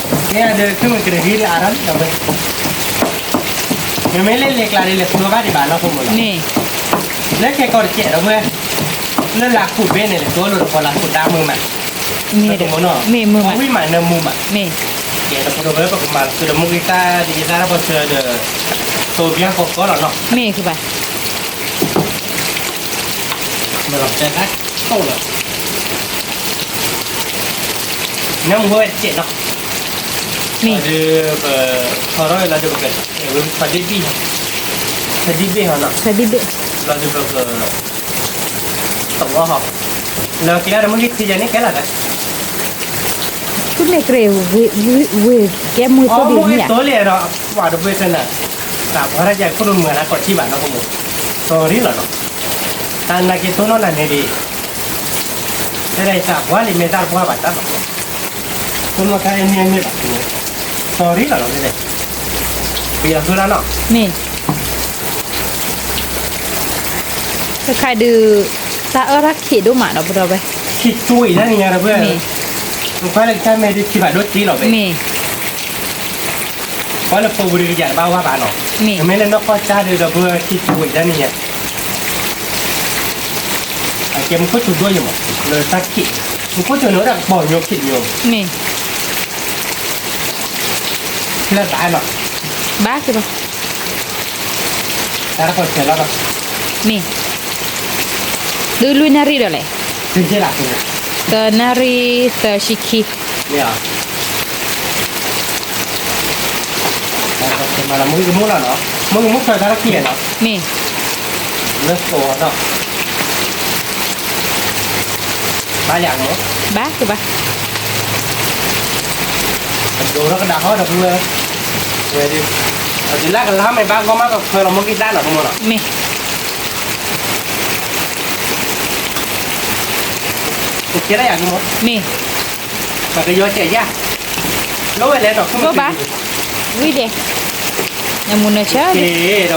ကဲဒီး ခုၣ်မ့ၢ်ကရံၣ်ဂ့ၤဒီးအါထီၣ်လံဒီးဝဲ, မ့မ့ၢ်လၢလဲၤကျါဒီးလဲၤသူဘၣ်ဒံးဘၣ်နီၤ ပမိၢ်နီၤ, လၢခဲကီၢ်တစဲးဒီးဝဲ, လၢလၢခိၣ်ဘ့ၣ်န့ၣ် လဲၤသူလီၤဒီးပှၤလၢခိၣ်ဒါမုာ်မး, မ့ၢ်, မ့ၢ်မုာ်မး, ဝံၤမးနၢမူမး, ကဲဒီးပဒိၣ်ဝဲ ပကမၤလီၤသုဒီးမူဂံၢ်သၣ်ဒ်ယသၣ်တၢ်ပီၢ်ဆၢဒီး, တိၤဘျါကီကီလီၤနီၤ, မ့ၢ်ကဘၣ် မ့ၢ်လီၤတဲသၣ်ခိၣ်လီၤ, နၢမူဝဲတစဲးနီၤ, မ့ၢ်ဒီးပ, ထီထီၣ်လီၤဒီးပက, ဝဲပထီဒ့ၣ်ဘ့ၣ်, ထီဒ့ၣ်ဘ့ၣ်ဟီနီၤ, ထီဒ့ၣ်ဘ့ၣ်, လီၤဒီးပက, သဝီဟီ, လၢကဲဒီးမူဂံၢ်ထံယၤန့ၣ်ကဲလီၤ, ခုၣ်မ့ၢ်ကရံၣ်, ဝ့ၢ်ကဲမူသိလံ, မူဂံၢ်သိလံဒီး, ပှၤတဘ့ၣ်သ့ၣ်န့ၣ်, သးပှၢ်တၢ်ယၤခိၣ်ဒိၣ်မုၢ်ဂၤလၢကီၢ်ထံဘၣ်နီၤ ပမိၢ်, စီၤရံလီၤနီၤ, တၢ်နာ်က့ၤသိနီၢ်နၤန့ၣ်ဒံး, တဲဒၣ်ယသးပှၢ်လံ မ့ၢ်သၣ်တပှၢ်ဘၣ်တၢ်ဘၣ်, သိနီၢ်တၢ်အန့ၢ်အန့ၢ်ဘၣ်, စီၤရံလီၤနီၤ, မ့ၢ်, တခါဒုး, တၢ်အၢတၢ်ခံးဒိၣ်မးဒီးပဒီပုၢ်ဝဲၢ်, ခံးကွံာ်တၢ်န့ၣ်ညါဒီးပ, မ့ၢ်, နကွၢ်လၢတၢ်မဲာ်ဒုးခံးဘၣ်ဒိၣ်က့လီၤ, မ့ၢ် ပှၤလၢဖိပူၤဒုးကယၤတဘၣ်ဝါဘၣ်နီၤ, မ့ၢ်, မ့မ့ၢ်လၢနီၢ်ကီၢ်တၢ်ဒုးဒီးပခံးကွံာ်တၢ်န့ၣ်ညါ, အကဲမူခိၣ်စူၤဒိၣ်ယမး, လၢတၢ်ခံး နဖိကၠိန့ၣ်ဝဲဒၣ်ကပီၤညိခံတညိ, မ့ၢ်, ဖဲလၢဘၣ်လီၤ, ဘၣ်က့ၤဘၣ်, တၢ်တခီဆဲးလီၤဘၣ်, မ့ၢ်, ဒုးလွံၢ်နၣ်ရံၣ်ဒီးလဲၣ်, သၢနၣ်ရံၣ်သၢဆံခံ, မ့ၢ်, မ့ၢ်ကမူၣ်လီၤနီၤ, မ့ၢ်ကမူၣ်ဆၢတၢ်တခံလဲၣ်နီၤ, မ့ၢ်, လၢသိးနီၤ ဘၣ်ယၤမ့ၢ်, ဘၣ်ကဘၣ်, အဒိးထီၣ်ကဒါဟီၣ်ဒီပုၢ်ဝဲၢ်, ဝဲဒၣ်, အဒုးလၢကလါမ့ၢ်ဘၣ်ဂီၢ်မးကခွဲးလီၤမ့ၢ်ကံၣ်တၢ်နီၤ ကမိၢ်နီၤ, မ့ၢ်, ကဲလၢယၤကမိၢ်, မ့ၢ်, ပကယီၤစဲးယၤ, လီၤဝဲလဲၣ်နီၤ ခိၣ်မ့ၢ်က့ၤ ဝံၤဒဲး, နမူနဆၢ, ဒီ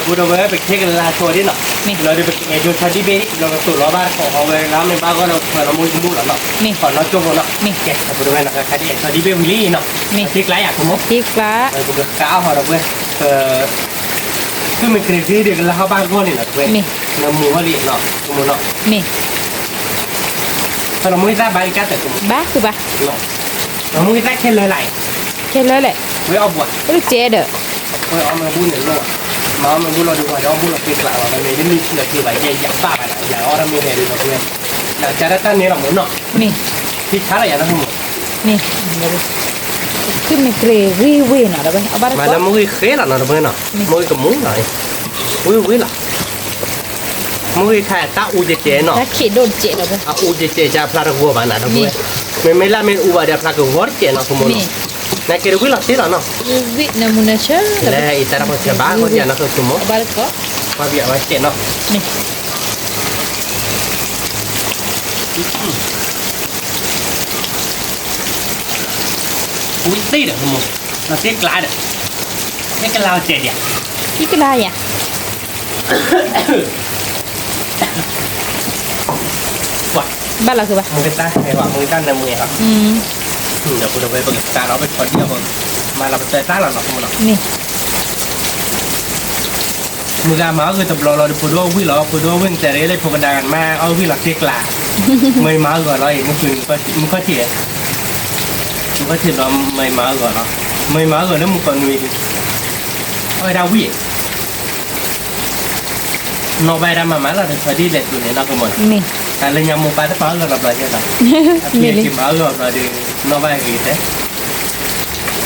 ပုၢ်ဒီဝဲၢ် ပခဲကလါဆိဒ်နီၤ, လီၤဒီးပကအဲၣ်ဒိးဆီဒံၣ်ဘ့ၣ် လီၤကသိးလီၤဘၣ်တခီဟီဝဲလါမ့ၢ်ဘၣ်ဂီၢ်လၢခွဲးလီၤမ့ၢ်ကမူၣ်လီၤနီၤ, ခီနီၢ်ကၠိဖိနီၤ, ကဲ ဒီပုၢ်ဒီဝဲၢ်နီၤ ခါဒ်အဲၣ်ဆီဒံၣ်ဘ့ၣ်ဝံၤလံနီၤ, မ့ၢ်, ထံကျါယၤကမိၢ်, ထံကျါ, ပကဃါအီၣ်ဟီၣ်ဒီပုၢ်ဝဲၢ်, ပ သုမ့ၢ်ကရ့ၤဂ့ၤဒီးကလါဟီၣ်ဘၣ်ဂီၢ်န့ၣ်နီၤ တဝဲ, မ့ၢ်, နမူဟီၣ်လံနီၤ ကမိၢ်နီၤ, မ့ၢ်, ဖဲလီၤမူကံၣ်တၢ်ဘၣ်ကံၣ်တၢ်တၢ်ကမိၢ်, ဘၣ်ကဘၣ်, လီၤမူကံၣ်တၢ်ခဲလၢာ်လၢ်အံၤ, ခဲလၢာ်လဲၣ်, ဝဲအီၣ်ဘှး, ဝဲကဲဒီး, ဝဲအီၣ်မ့ၢ်ဘူၣ်န့ၣ်လီၤ, မၤအီၣ်မ့ၢ်ဘူၣ်လီၤဒီးဝဲဒီးအီၣ်ဘူၣ်လီၤက့ၤကျးလီၤ မ့ၢ်တမ့ၢ်ထံလီၤက့ၤဘၣ်ယဲယဘၣ်ဘၣ်ဒီး ယၤအီၣ်တၢ်မ့ၢ်ဟဲဒီးလီၤကွဲ, နကၢ်တၢ်တၢ်န့ၣ်လီၤမ့ၢ်နီၤ, မ့ၢ်, ထံဆါလီၤယၤနီၤမ့ၢ် မ့ၢ်, သုမ့ၢ်ကရ့ၤဂ့ၤဝ့ၢ်နီၤ ဒီပုၢ်ဝဲၢ်, မၤလၢမူဂ့ၤဃဲလီၤနီၤ ဒီပုၢ်ဝဲၢ်နီၤ, မူဂ့ၤကမူၣ်လီၤ, ဝ့ၢ်ဝ့ၢ်လီၤ, မူဂ့ၤခါတၢ်အူကဲကဲနီၤ, တၢ်ခံးဒိၣ်တကဲးလီၤ, အအူကဲကဲကဖျါတဂီၤဘၣ်နီၤ ဒီပုၢ်ဝဲၢ်, မ့မ့ၢ်လၢမ့ၢ်အူဘၣ်ဒီးဖျါကဂီၤတကဲးနီၤ ကမိၢ်နီၤ, နကဲဒီးဝံၤလီၤသ့လီၤနီၤ, ဝံၤနမူနဆၢ, လဲၤအံၤတၢ်တၢ်ဖီဆၢဘၣ် ကီၢ်ယၤနီၤ ကမိၢ်, ဘၣ်တကီး, ဘၣ်ဘၣ်ဝဲကဲနီၤ, မ့ၢ် ဝံၤသ့ဒီး ကမိၢ်, လီၤသ့ကျါဒီး, သ့ကလါအီၤစဲးဒံး, သ့ကလါယၤ, ပှၤ, ဘၣ်လီၤကဘၣ်, မူကံၣ်တၢ်ဟဲဘၣ် မူကံၣ်တၢ်နၢမူဟဲဘၣ်, ဒီပုၢ်ဒီဝဲၢ် ပကစးလီၤ ပဆီဒံၣ်အီၤ မၤလီၤပစၢၤတၢ်လီၤနီၤ ကမိၢ်နီၤ, မ့ၢ် မုၢ်ဂၤမၤအီၣ်ဂ့ၤတဘျီလီၤဒီး ဖိဒိၣ်ဝံၣ်လီၤ ဖိဒိၣ်ဝံၣ် နတဲရ့လၢဖိကဒါကနမ့ၢ်အီၣ်ဝံၣ်လီၤသ့ကျါ, မ့ၢ်မၤအီၣ်ဂီၤလီၤအံၤ မုၢ်ခီၣ်ထံး, မုၢ်ခီၣ်ထံးဘျီ မ့ၢ်မၤအီၣ်ဂီၤလီၤ, မ့ၢ်မၤအီၣ်ဂီၤလၢမုၢ်ကီၤနွံဒီး, အီၣ်ဝဲဒၣ်ဝံၣ် နီၢ်ဘၣ်ဒၣ်မၤမၤလီၤဒီး ဆီဒံၣ်လဲၤတုၤန့ၣ်နီၤ ကမိၢ်နီၤ, တၢ်လၢညါမိၢ်ပၢ်တပာ်အီၣ်ဂီၤလီၤဘျီယဲလီၤ, အဖံအက့ၤမၤအီၣ်ဂီၤဘျီဒီး နီၢ်ဘၣ်ဂ့ၤတဲ ကၠီလီၤဘၣ်လီၤ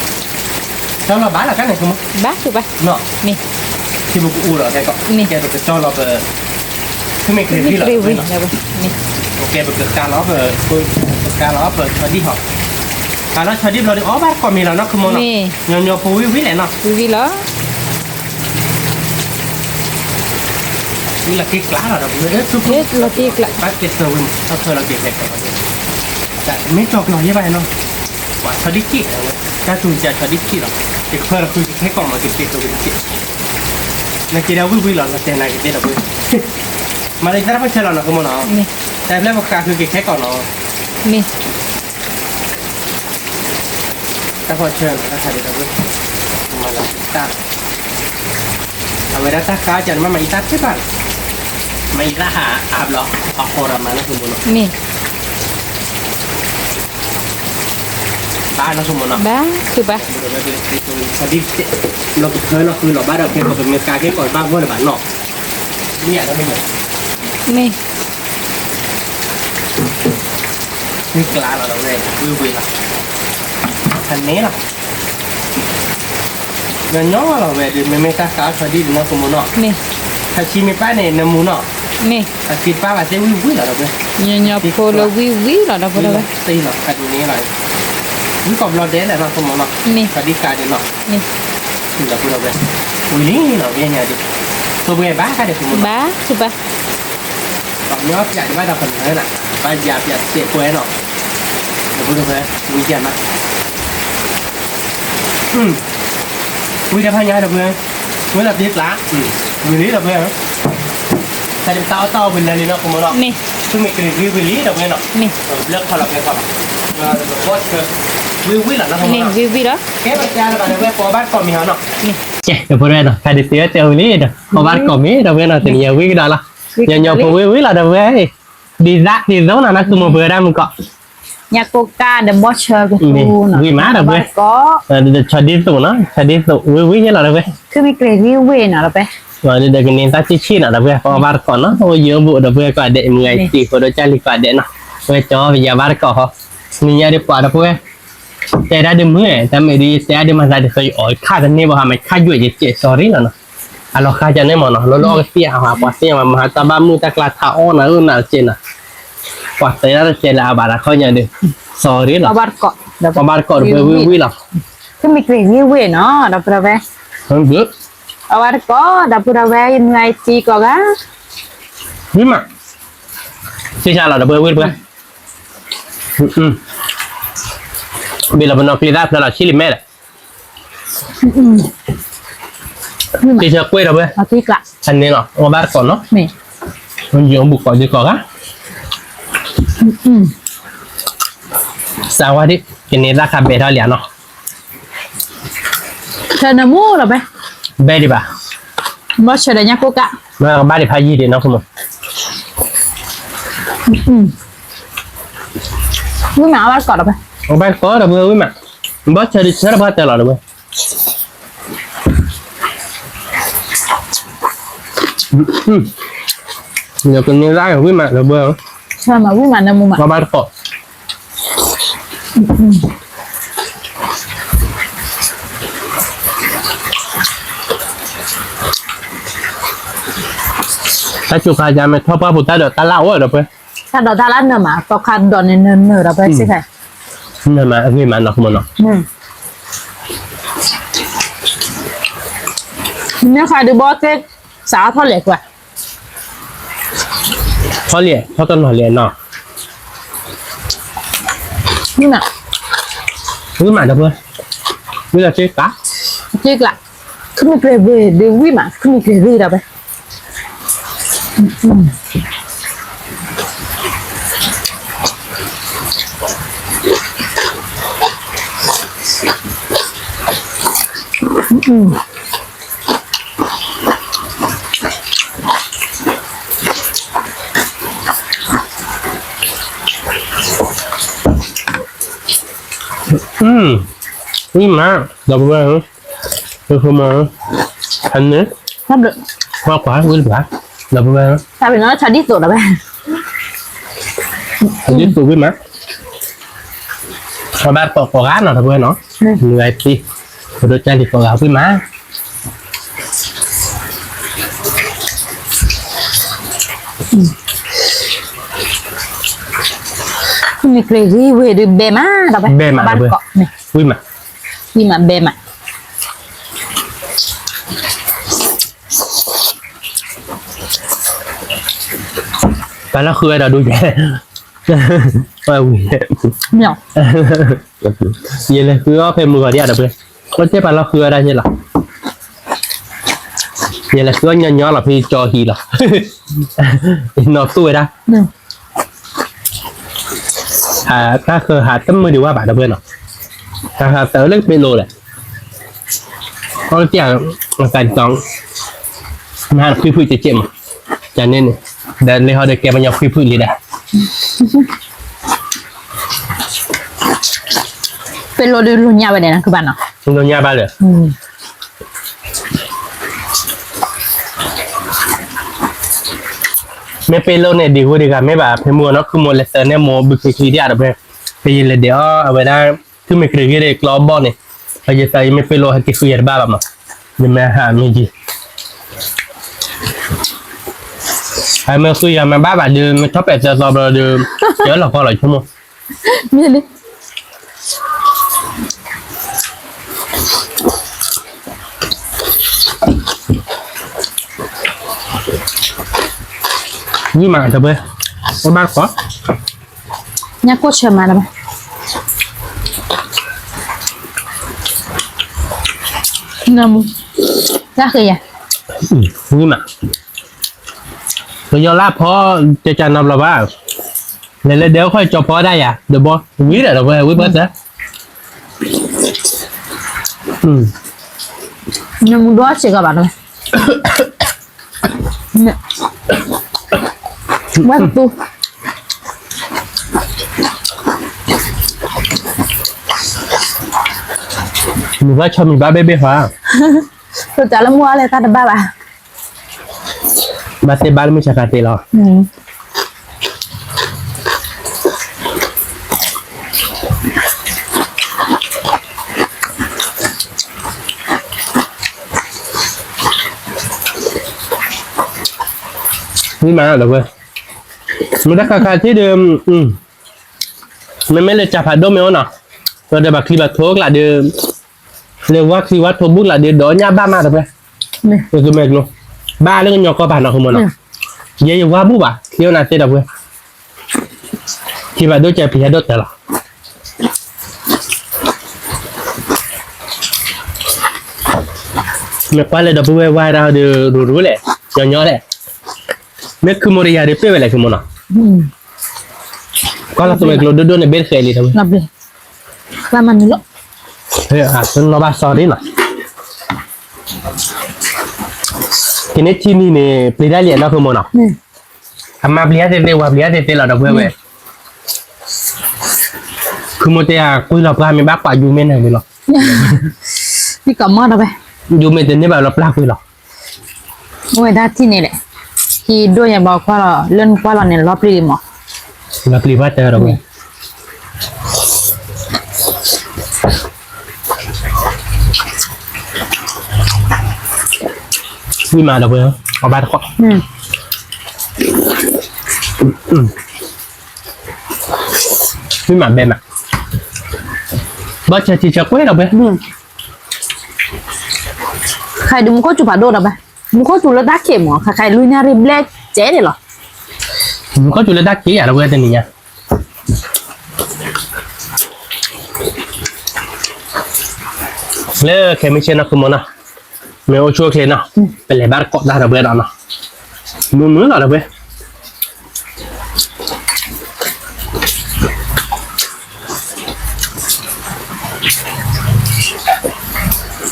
ကန့ၣ် ကမိၢ်, ဘၣ်ကဘၣ်, ထံပကအိၣ်ဒီး ကဲကီး ကဲပကကၠီလီၤပ သုမ့ၢ်ကရ့ၤဝံၤလီၤ ကဲပကကးလီၤပ ကးလီၤပဆီဒံၣ်ဟီၣ်, ကးလီၤဆီဒံၣ်ဘျီဒီး အီၣ်ဘၣ်တကိးမ့ၤလီၤနီၤ ကမိၢ်နီၤ, ညီညီဖိဝံၣ်ဝံၣ်လဲၣ်နီၤ ဝံၣ်ဝံၣ်လီၤ ဝံၣ်လီၤက့ၤကျါလီၤဒီး လီၤက့ၤကျါ ဘၣ်က့ၤသၢဝံၣ်မး ထီၣ်ဖၢလီၤက့ၤခဲကီး, မ့ၢ်ကၠီကလီၤယဲဘၣ်နီၤ, ပှၤဆီဒံၣ်က့ၣ်, တၢ်တူၢ်ကဆီဒံၣ်က့ၣ်လီၤ, ကဖၢလီၤဃုက့ၤခဲကီးမး က့ၤသ့သၢဝံၣ်တက့ၢ်, နက့ၤဒီးဝံၣ်ဝံၣ်လီၤ နတဲနၤက့ၤသ့ဒီးဝံၣ်, မၤလၢတၢ်တဖၣ်ဆဲလီၤနီၤ ကမိၢ်နီၤ, တၢ်ဖျၢၣ်ပဃးဃုက့ၤခဲကီးနီၤ, မ့ၢ် တၢ်ဖီၣ်ဆၢလီၤ တၢ်ခးဒံးဒီးဝဲ, မၤလီၤတၢ်, အဝဲဒၣ်တၢ်ဃါကၢ်န့ၣ် မ့ၢ်မၤအံသၣ်ဖဲဘၣ်လီၤ, မၤအံသၣ်ဟးအါဘျီ, အဃိဒီးမၤလၢကမိၢ်နီၤ, မ့ၢ် ဘၣ်နီၤကမိၢ်နီၤ, ဘၣ်, ဘၣ်, ဘျီကဖၢလီၤဃုလီၤဘၣ်ဒီး ကဲပကမ့ၢ်ကါက့ၤကီးဘၣ်ဂီၢ်လၢၤဘၣ်နီၤ, မ့ၢ် မ့ၢ်ကျါလီၤဒီးဝဲ ဝံၣ်ဝံၣ်လီၤ, ဖးန့ၣ်လီၤ, ညီညီလီၤဝဲဒီး မ့မ့ၢ်တၢ်ဃါဆီဒံၣ်ဒီးနီၤ ကမိၢ်နီၤ, မ့ၢ် ဖးဆံမ့ၢ်ပၢ်န့ၣ် နမူနီၤ, မ့ၢ် အက့ၤပၢ်ဘၣ်သ့ဝံၣ်ဝံၣ်လီၤဒီးဝဲ, ညီညီဖိလၢဝံၣ်ဝံၣ်လီၤဒီးဖိလၢဝဲ, သ့လီၤ ဖးန့ၣ်လီၤ, ဝံၣ်ကီးဘျီဒဲးလဲၣ်နီၤ ကမိၢ်နီၤ, မ့ၢ် ဆီဒံၣ်ဃါဒံးနီၤ, မ့ၢ် ဒီးဖိဒီးဝဲ, ဝံၣ်လံလီၤ ဝဲညါဒီး, သိပှဲၤဘၣ်ဃါဒီးကမိၢ်နီၤ, ဘၣ်, ဘၣ် ပမ့ၢ်အီၣ်ပၠးဒံးဘၣ်ဒီးပနၢၤနၤ, ဘၣ်ယၤပၠးစဲးပှဲၤနီၤ, ဒီးဖိဒီးဝဲ, ဝံၣ်ယၤမး, ဝံၣ်တဖၣ်ညါဒီးဝဲ, ဝံၣ်လီၤတ့ကျါ, ဝံၣ်လံဒီးဝဲ, တၢ်တၢ်အီၣ်တၢ်အီဝံၣ်လၢလံနီၤ ကမိၢ်နီၤ, မ့ၢ် သုမ့ၢ်ကရ့ၤဂ့ၤဝံၣ်လံဒီးဝဲနီၤ, မ့ၢ် ဘျၢခီလီၤဘျၢခီလီၤ, ဘီဆၢ, ဝံၣ်ဝံၣ်လီၤနီၤ ကမိၢ်နီၤ, ဝံၣ်ဝံၣ်လီၤ, ကဲပကးလၢၤဘၣ်ဒီးဝဲ ပအီၣ်ဘၣ်တကိးမ့ၤဟီနီၤ, ကဲ ဒီးဖိဒီးဝဲနီၤ ခါဒံးသ့ဝဲတဲဝံၣ်လံဒီး ပအီၣ်ဘၣ်တကိးမ့ၤဒီးဝဲနီၤ တနံၤအံၤဝံၣ်ကဒီးလီၤ, ညီညီဖိဝံၣ်ဝံၣ်လီၤဒီးဝဲ, ဒ်သးဒ်သိးနီၤ နၢ်ကမီၤပှဲၤဝဲဒၣ်မုၢ်ကီး ညၣ်ကိၢ်ကၣ်ဒီးဘီၣ်ဆၢကသူနီၤ ဝံၣ်မးဒီးပှဲၤ, ဆီဒ်သိးနီၤ ဆီဒ်သိးဝံၣ်ဝံၣ်ယဲလီၤဒီးပှဲၤ, ခုမ့ၢ်ကျဲၤဂံၢ်ဝ့ၢ်နီၤဒီးပှဲၤ, ဒီးကန့ၢ်သၣ်ဆံးဆံးနီၤဒီးပှဲၤ ပအီၣ်ဘၣ်တကိးနီၤ အိၣ်ယိၤအိၣ်ဘူးဒီးပှဲၤကိးဒဲး မုၢ်ဂၤတံၤဖိဒီးကၢ်လံၤကိးဒဲးနီၤ, ပဝဲကၠီပယၤဘၣ်တကိးဟီ, နံၤညါဒ်ပှၤဒီးပှဲၤ, တဲဒၣ်ဒ်မုၢ် တၢ်မ့ၢ်ဒ်ယတဲဒ်မၤသးဒ်သိးယအီၣ်ခါတန့ၢ်ဘၣ်ဟးမးခါယွဲၣ်ယကဲး sorry လီၤနီၤ, အလီၤဃာ်ကန့ၢ်မးနီၤ လီၤလီၤအီကသံၣ်အဟးပှၤသ့ၣ်ညါမး မၤဟးတၢ်ဘၣ်မုၢ်တၢ်ကျါထးအီၣ်နၤအၢနၤကဲးနီၤ ပှၤတဲဒၣ်တတဲလၢအဘၣ်တၢ်ခီညါဒီး sorry လီၤ, အီၣ်ဘၣ်တကိးဒီးပှဲၤဝံၣ်ဝံၣ်လီၤ, ခုမ့ၢ်ကျဲၤဂံၢ်ဝ့ၢ်နီၤဒီးပှဲၤဝဲ, အီၣ်ဘၣ်တကိးဒီးပှဲၤဝဲ ယမုၢ်ဂၤယတံၤကိးဂၤ, ဝံၣ်မး, သ့ၣ်ဆါလီၤဒီးပှဲၤဝံၣ်တပှဲၤ, ဘ့ၣ်လီၤပနီၢ်ကျ့သၣ်ဖျၢၣ်လီၤဆံးလံမဲာ်ဒီး က့ၤဆၢကွ့ၢ်ဒီးဝဲ, အန့ၣ်လီၤ အီၣ်ဘၣ်တကိးနီၤ, ယအိၣ်ဘူးကိးဒ်ကိးဂၤ, စးဝါဒ် ကန့ၢ်သၣ်ခါဘဲထီၣ်လံနီၤ, ဆၢနၢမူဒီးဝဲ, ဘဲဒံးဘၣ်, ဘီၣ်ဆၢဒီးညၣ်ကိၢ်ကၣ်, ဘၣ်ဒံးဖးယံာ်ဒံးနီၤ, ဝံၣ်မးအီၣ်ဘၣ်တကိးဒီးဝဲ, အီၣ်ဘၣ်တကိးဒီးဝဲဝံၣ်မး, ဘီၣ်ဆၢဒ်ဆၢတပှၢ်တၢၢ်လီၤဒီးဝဲ ယကန့ၢ်လၢဝံၣ်မးဒီး ဝံၣ်မးနၢမူမး ဘၣ်တကိး, တၢ်စူၤခါယါမ့ၢ်ထီၣ်ပှၢ်ပူၤတၢ်ဒိးတၢ်လၢ်အိၣ်ဒီးပှဲၤ, တၢ်ဒိးတၢ်လၢ်နၢမး သီခါဒိးန့ၣ်နၢနၢဒီးပှဲၤစ့ၢ်ကီး, နၢမးအဂ့ၢ်မးနီၤ မ့ၢ်ခါဒုးဘီသ့ၣ် စးထီၣ်လဲၣ်ကွၢ်, ထီၣ်လဲၣ် ထီၣ်တနီၤလဲၣ်နီၤ, ဝံၣ်မးဒီးပှဲၤ, ဝံၣ်လီၤစ့ၢ်ကီး, စ့ၢ်ကီး, ခုမ့ၢ်ကျဲၤဝ့ၢ်ဒုးဝံၣ်မး ခုမ့ၢ်ကျဲၤဝ့ၢ်ဒီးပှဲၤ ဝံၣ်မး ဒီပုၢ်ဝဲၢ်, အန့ၣ်, ကွၢ်ကွၢ်ဝံၣ်တပှၤ, ဒီပုၢ်ဝဲၢ်, ဒ်သိးဝံၣ်မး, ပဘၣ်ကိးကိးဂၤနီၤ ဒီပုၢ်ဝဲၢ်နီၤ, မုၢ်ဂၤတံၤ, ပဒိၣ်ကၢ်လံၤကိးဂၤဝံၣ်မး မ့ၢ်ကျဲၤဂံၢ်ဝ့ၢ်ဒုးဘဲမး, ဘဲမး, ဝံၣ်မး, ဝံၣ်မးဘဲမး, ပှၤလီၤဃုဝဲဒီးဒိၣ်ကဲ, ယလဲၤဃုအီၣ်ဖဲမုၢ်ဂီၤဒံးဒီးပှဲၤ, အိၣ်တ့ၢ်ပှၤလီၤဃုဝဲဒၣ်ယဲလီၤ, ယလဲၤဃုအီၣ်ညီညီလီၤ ဖဲကၠီဟံၣ်လီၤ, နီၢ်သူဝဲဒၣ် တၢ်ဃၢၤဟးတမုာ်ဒံးဝဲဘၣ်ဒီးပှဲၤနီၤ, တၢ်ဃၢၤတၢ်လၢကပ့းလိၤလဲၣ်, အီၣ်တ့ၢ်အသးတီ, မ့ၢ်ဟးဖှံဖုၣ်ကဲကဲမး, ကန့ၣ်န့ၣ်, ဒီးလၢဟီဒီးကဲပညီဖှံဖုၣ်လံဒၣ်, ပ့းလိၤဒုးလိာ်ညါဝဲဒၣ်နၤကဘၣ်နီၤ, လိာ်ညါဘၣ်လၢ မ့ၢ်ပ့းလိၤန့ၣ် ဒံၤဟူဒံးဂၤ မ့ၢ်ဘၣ်ဖဲမုၢ်ဂီၤနီၢ်ခုမိၣ်လဲၤသၢန့ၢ်မိၢ်ဘုခ့ချံဒံးဒီးပှဲၤ, ဖဲယလဲၤဒဲးအီၣ်အဝဲဒၣ် ခုမ့ၢ်ကျဲၤဂံၢ်ဒီးကျီဘီၣ်န့ၣ်, ယသးယမ့ၢ်ပ့းလိၤဟဲက့ၤဃုယၤတဘၣ်ဘၣ်မး, ယမ့ၢ်ဟးမ့ၢ်ယံၤ, အမ့ၢ်ဃုယၤမ့ၢ်ဘၣ်ဘၣ်ဒီး မ့ၢ်ထီၣ်ပဲာ်သၢသီဘျီဒီး, ယလီၤကီလီၤဆိကမိၣ် မ့ၢ်လံ ဝံၣ်မးတပှဲၤ, အိၣ်ဘၣ်တကိး, ညၣ်ကိၢ်ဆၢမးတပှဲၤ, နၢမူ, တၢ်ဃ့ယၤ, ဝံၣ်မး, ပယီၤလၢဖီ, ကကနီဘျီဘၣ်, လဲၤလဲၤဒဲးအိၣ်ခီၣ်ကၠီဖီဒၣ်ယၤ, ဒီးဘီ, ဝံၣ်ဒီးတပှဲၤ ဝံၣ်ဘၣ်သၢ နမူဒီစ့ၢ်ကီးဘၣ်နီၤ, ဝဲသူ, မုၢ်ဘၣ်ဆီမံၤဘၣ်ဘ့ၣ်ဘ့ၣ်ဟါ, သိးတၢ်လၢမုၢ်အါလဲၣ်တၢ်တဘၣ်ဘၣ်, ဘၣ်သ့ၣ်ဘၣ်လၢမုၢ်ဆါခါသ့လီၤ. မ့ၢ်မးဒီးဝဲ, မ့ၢ်တၢ်ခါခါထံၣ်ဒီး, မ့မ့ၢ်လၢကၢ်ဖးဒိၣ်မ့ၢ်အိၣ်နီၤ, ဒီးဘၣ်ချံဘၣ်ထိကျးဒီး, လၢဝါချံဝါထိဘူးကျးဒီး ဒီးညၣ်ဘၣ်မးဒီးဝဲ, ကမဲာ်ကျိ, ဘၣ်လၢကညီကီၢ်ပၤနီၤ ဃုမီၤနီၤ, ယဲယဝါဘူးဘၣ် ချံအိၣ်နၤသ့ဒီးဝဲ, ချံဘၣ်ဒိၣ်ကဲပျံၤဟဲဒိၣ်တၢ်လီၤ. မ့ၢ်ကွၢ်လၢဒီပုၢ်ဝဲၢ်ဝါဒၣ်ဒီး ရူၤရူၤလဲၣ်, ညီညီလဲၣ်, မ့ၢ်ခုမိၢ်တယၤဒီးပ့ၢ်ဝဲလဲၣ် ခုမိၢ်နီၤ, ကွၢ်လီၤသဝဲကျိဒိၣ်ဒိၣ်န့ၣ် ဘ့ၣ်တဃဲးလံတဝဲ, နီၢ်ဘၣ်စီၤရ့နီၤ, ကန့ၣ်ထံနံၤန့ၣ် ပျံၤတၢ်လံနီၤ ခုမိၢ်နီၤ, အမါပျံၤတၢ်သ့သ့ ဝၤပျံၤတၢ်သ့သ့လီၤ ဒီပုၢ်ဝဲၢ်, ခုမိၢ်တဲကွံာ်လီၤပှၢ်မ့ၢ်ဘၣ်ကွၢ်ယူၤမ့ၢ်နၤမ့ၢ်လီၤ, ယူၤမ့ၢ်တန့ၢ်ဘၣ်လီၤပျၢ်ကွံာ်လီၤ. အိၣ်ဝဲဒၣ်ထံၣ်န့ၣ်လဲၣ်, ဟံၣ်ဒိၣ်ညါဘၣ်ကွၢ်လီၤ လၢနကွၢ်လီၤန့ၣ် လီၤပျံၤလံမး, လီၤပျံၤဘၣ်တဲဒီးဝဲ, ဝံၣ်မးဒီးဝဲ, အဘၣ်တခီ, ဝံၣ်မးဘဲမး, ဘၣ်ဆၢထံဆၢကွဲဒီးဝဲ, ခဲအံၤဒုးမူခိၣ်စူၤဖးဒိၣ်ဒီးဝဲ, မူခိၣ်စူၤလၢတၢ်ခံးမး ခဲခဲအံၤလွံၢ်နၣ်ရံၣ်ဘျဲၣ်ကဲန့ၣ်လီၤ, မူခိၣ်စူၤလၢတၢ်ခံးယၤဒီးဝဲတနံၤညါ လၢခဲမုၢ်ဆ့ၣ်နီၤ ခုမိၢ်နီၤ, မ့ၢ်အိၣ်ဆူၣ်အိၣ်ချ့နီၤ, ပလဲၤဘၣ်တကိးတၢ်ဒီးဝဲဒီးနီၤ, မုာ်မုာ်လီၤဒီးဝဲ,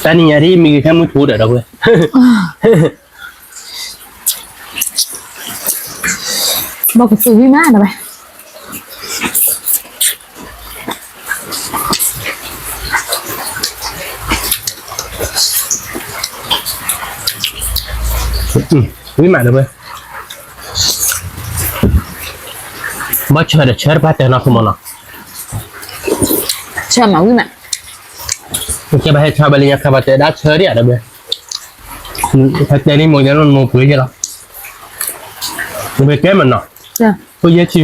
တနံၤညါဒ်မံၤဂ့ၤခဲမုၢ်ထူဒီးဒီးဝဲ, ဘၣ်ကသူဝံၣ်မးဒီးဝဲ ဝံၣ်မးဒီးဝဲ, ဘၣ်ဆၢဒီးဆၢတပှၢ်တၢၢ်နီၤ ခုမိၢ်နီၤ, ဆၢမးဝံၣ်မး, ကဲဘၣ်ဟဲဆၢဘၣ်လၢညါခါဘၣ်တဲဒၣ်ဆၢဒံးဧါဒီးဝဲ, ဖဲတဲန့ၣ်မိၢ်ယဲလီၤမိၢ်ပှ့ၤယဲလီၤ, ဝဲကဲမးနီၤ, ဖိယဲၢ်ဆံ,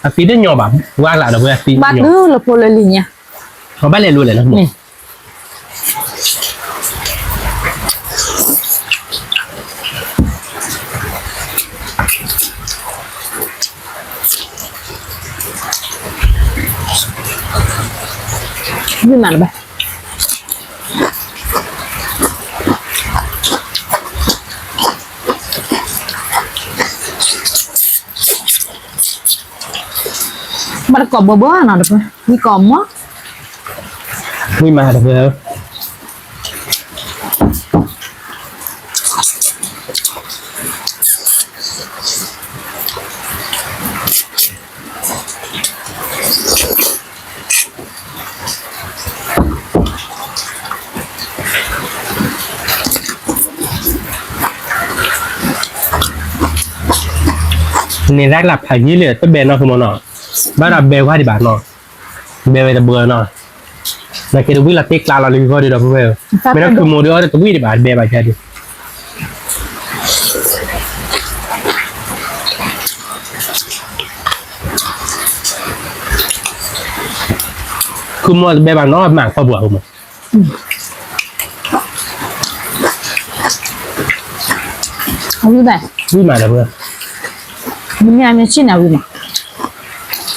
အသံတညီဘၣ်, ဝါလးဒီးဝဲအသံတညီ, ဘၣ်တုၤလၢဖိလၢလံၤညါ, အဘၣ်လဲၤလိၤလဲၣ်နီၤ မ့ၢ်မးလၢၤဘၣ်, ဘၣ်တကိးဘၢဘၢနီၤတဖၣ်, ဝံၣ်ကိးမး, ဝံၣ်မးတဖၣ်, န့ၣ်ဒၣ်လၢဖးယံၤလၢတဘဲနီၤ ခုမိၢ်နီၤ, ဘၣ်ဒီးဘဲဝါဒံးဘၣ်နီၤ, ဘဲဝဲတဘၢနီၤ, နာ်က့တဝံၣ်လီၤတ့ၢ်ကျါလီၤလံဂီၢ်ဒီးဒီပုၢ်ဝဲၢ်, မ့ၢ်ဒၣ်ခုမိၢ်ဒီးအီၤတဝံၣ်ဒံးဘၣ် တဘဲဘၣ်ကဒီး ခုမိၢ်တဘဲဘၣ်နီၤ မၤခီပှၤ ခုမိၢ်, ဝံၣ်မးဒီးပှၤ, မ့ၢ်မ့ၢ်ဆ့ၣ်န့ၣ်ဝံၣ်မး,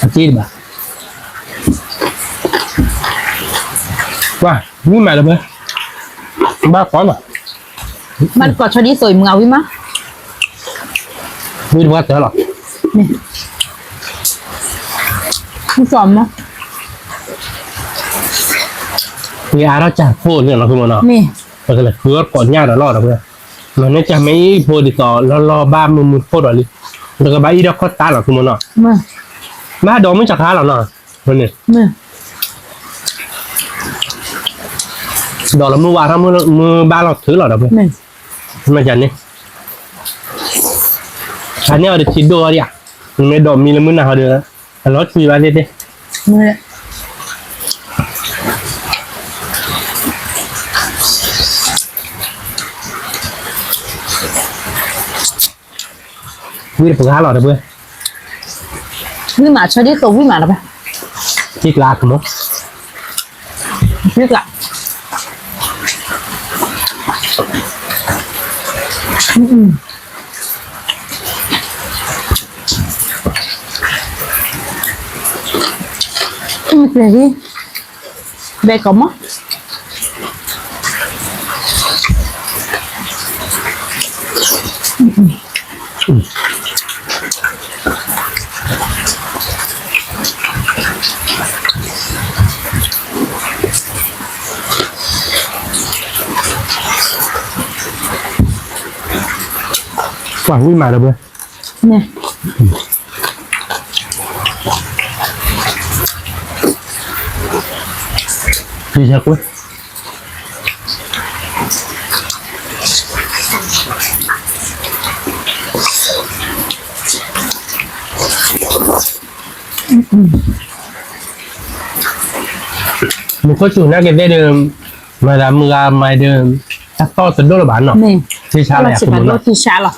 အက့ၢ်တဘၣ်, ဝံၣ်မးဒီးပှၤ, ဘၣ်ကီနီၤ ဘၣ်တကိးဆီဒ်သိးအံၤမုၢ်အဝံၣ်မး, ဝံၣ်တပှၢ်တၢၢ်လီၤ, မ့ၢ်, မ့ၢ်အါထီၣ်ကၢ်ဖိန့ၣ်လီၤ ခုမိၢ်နီၤ, ပကလဲၤဃုအီၣ်ကိးညၣ်ဒီးလီၤဒီးပှၤ, မ့ၢ်န့ၣ်ကၢ်မ့ၢ်အံၤဖိဒ်သိးလီၤလီၤဘၣ်မုာ်မုာ်ဖိဒီးလံ, ပကဘၣ်အံၣ်ဒီးခီၣ်သါလီၤ ခုမိၢ်နီၤ, ဘၣ်ဒီးမုၢ်စးခါလီၤနီၤ, မ့ၢ်န့ၣ် ဒီးလၢမုၢ်ဝါထီၣ်မုၢ်ဘၣ်လီၤထုးလီၤဒီးပှဲၤ, မ့ၢ်, မ့ၢ်န့ၣ်, အန့ၣ်အီၤတထံဒိၣ်အီၤဒံးဧါ, နမ့ၢ်ဒိးမံလၢမုၢ်နၤဟီဒီး, အလီၤထွံဘၣ်သ့ၣ်သ့ၣ် ဝံၣ်တပှၢ်လီၤဒီးပှဲၤ, ဝံၣ်မး ဆီဒ်သိးဝံၣ်မးဒီးပှဲၤ, ထံကျါကမီၤ, ထံကျါ, ဘဲကမီၤ ပှၤဝံၣ်မးဒီးပှဲၤ, မူခိၣ်စူၤနာ်က့ၤသ့ၣ်ဒီး, မၤသးမုၢ်ဂၤမၤဒီး, တၢ်သီၣ်တဒိၣ်လၢၤဘၣ်နီၤ, ထံဆါလီၤယၤ, ထံဆါလီၤ.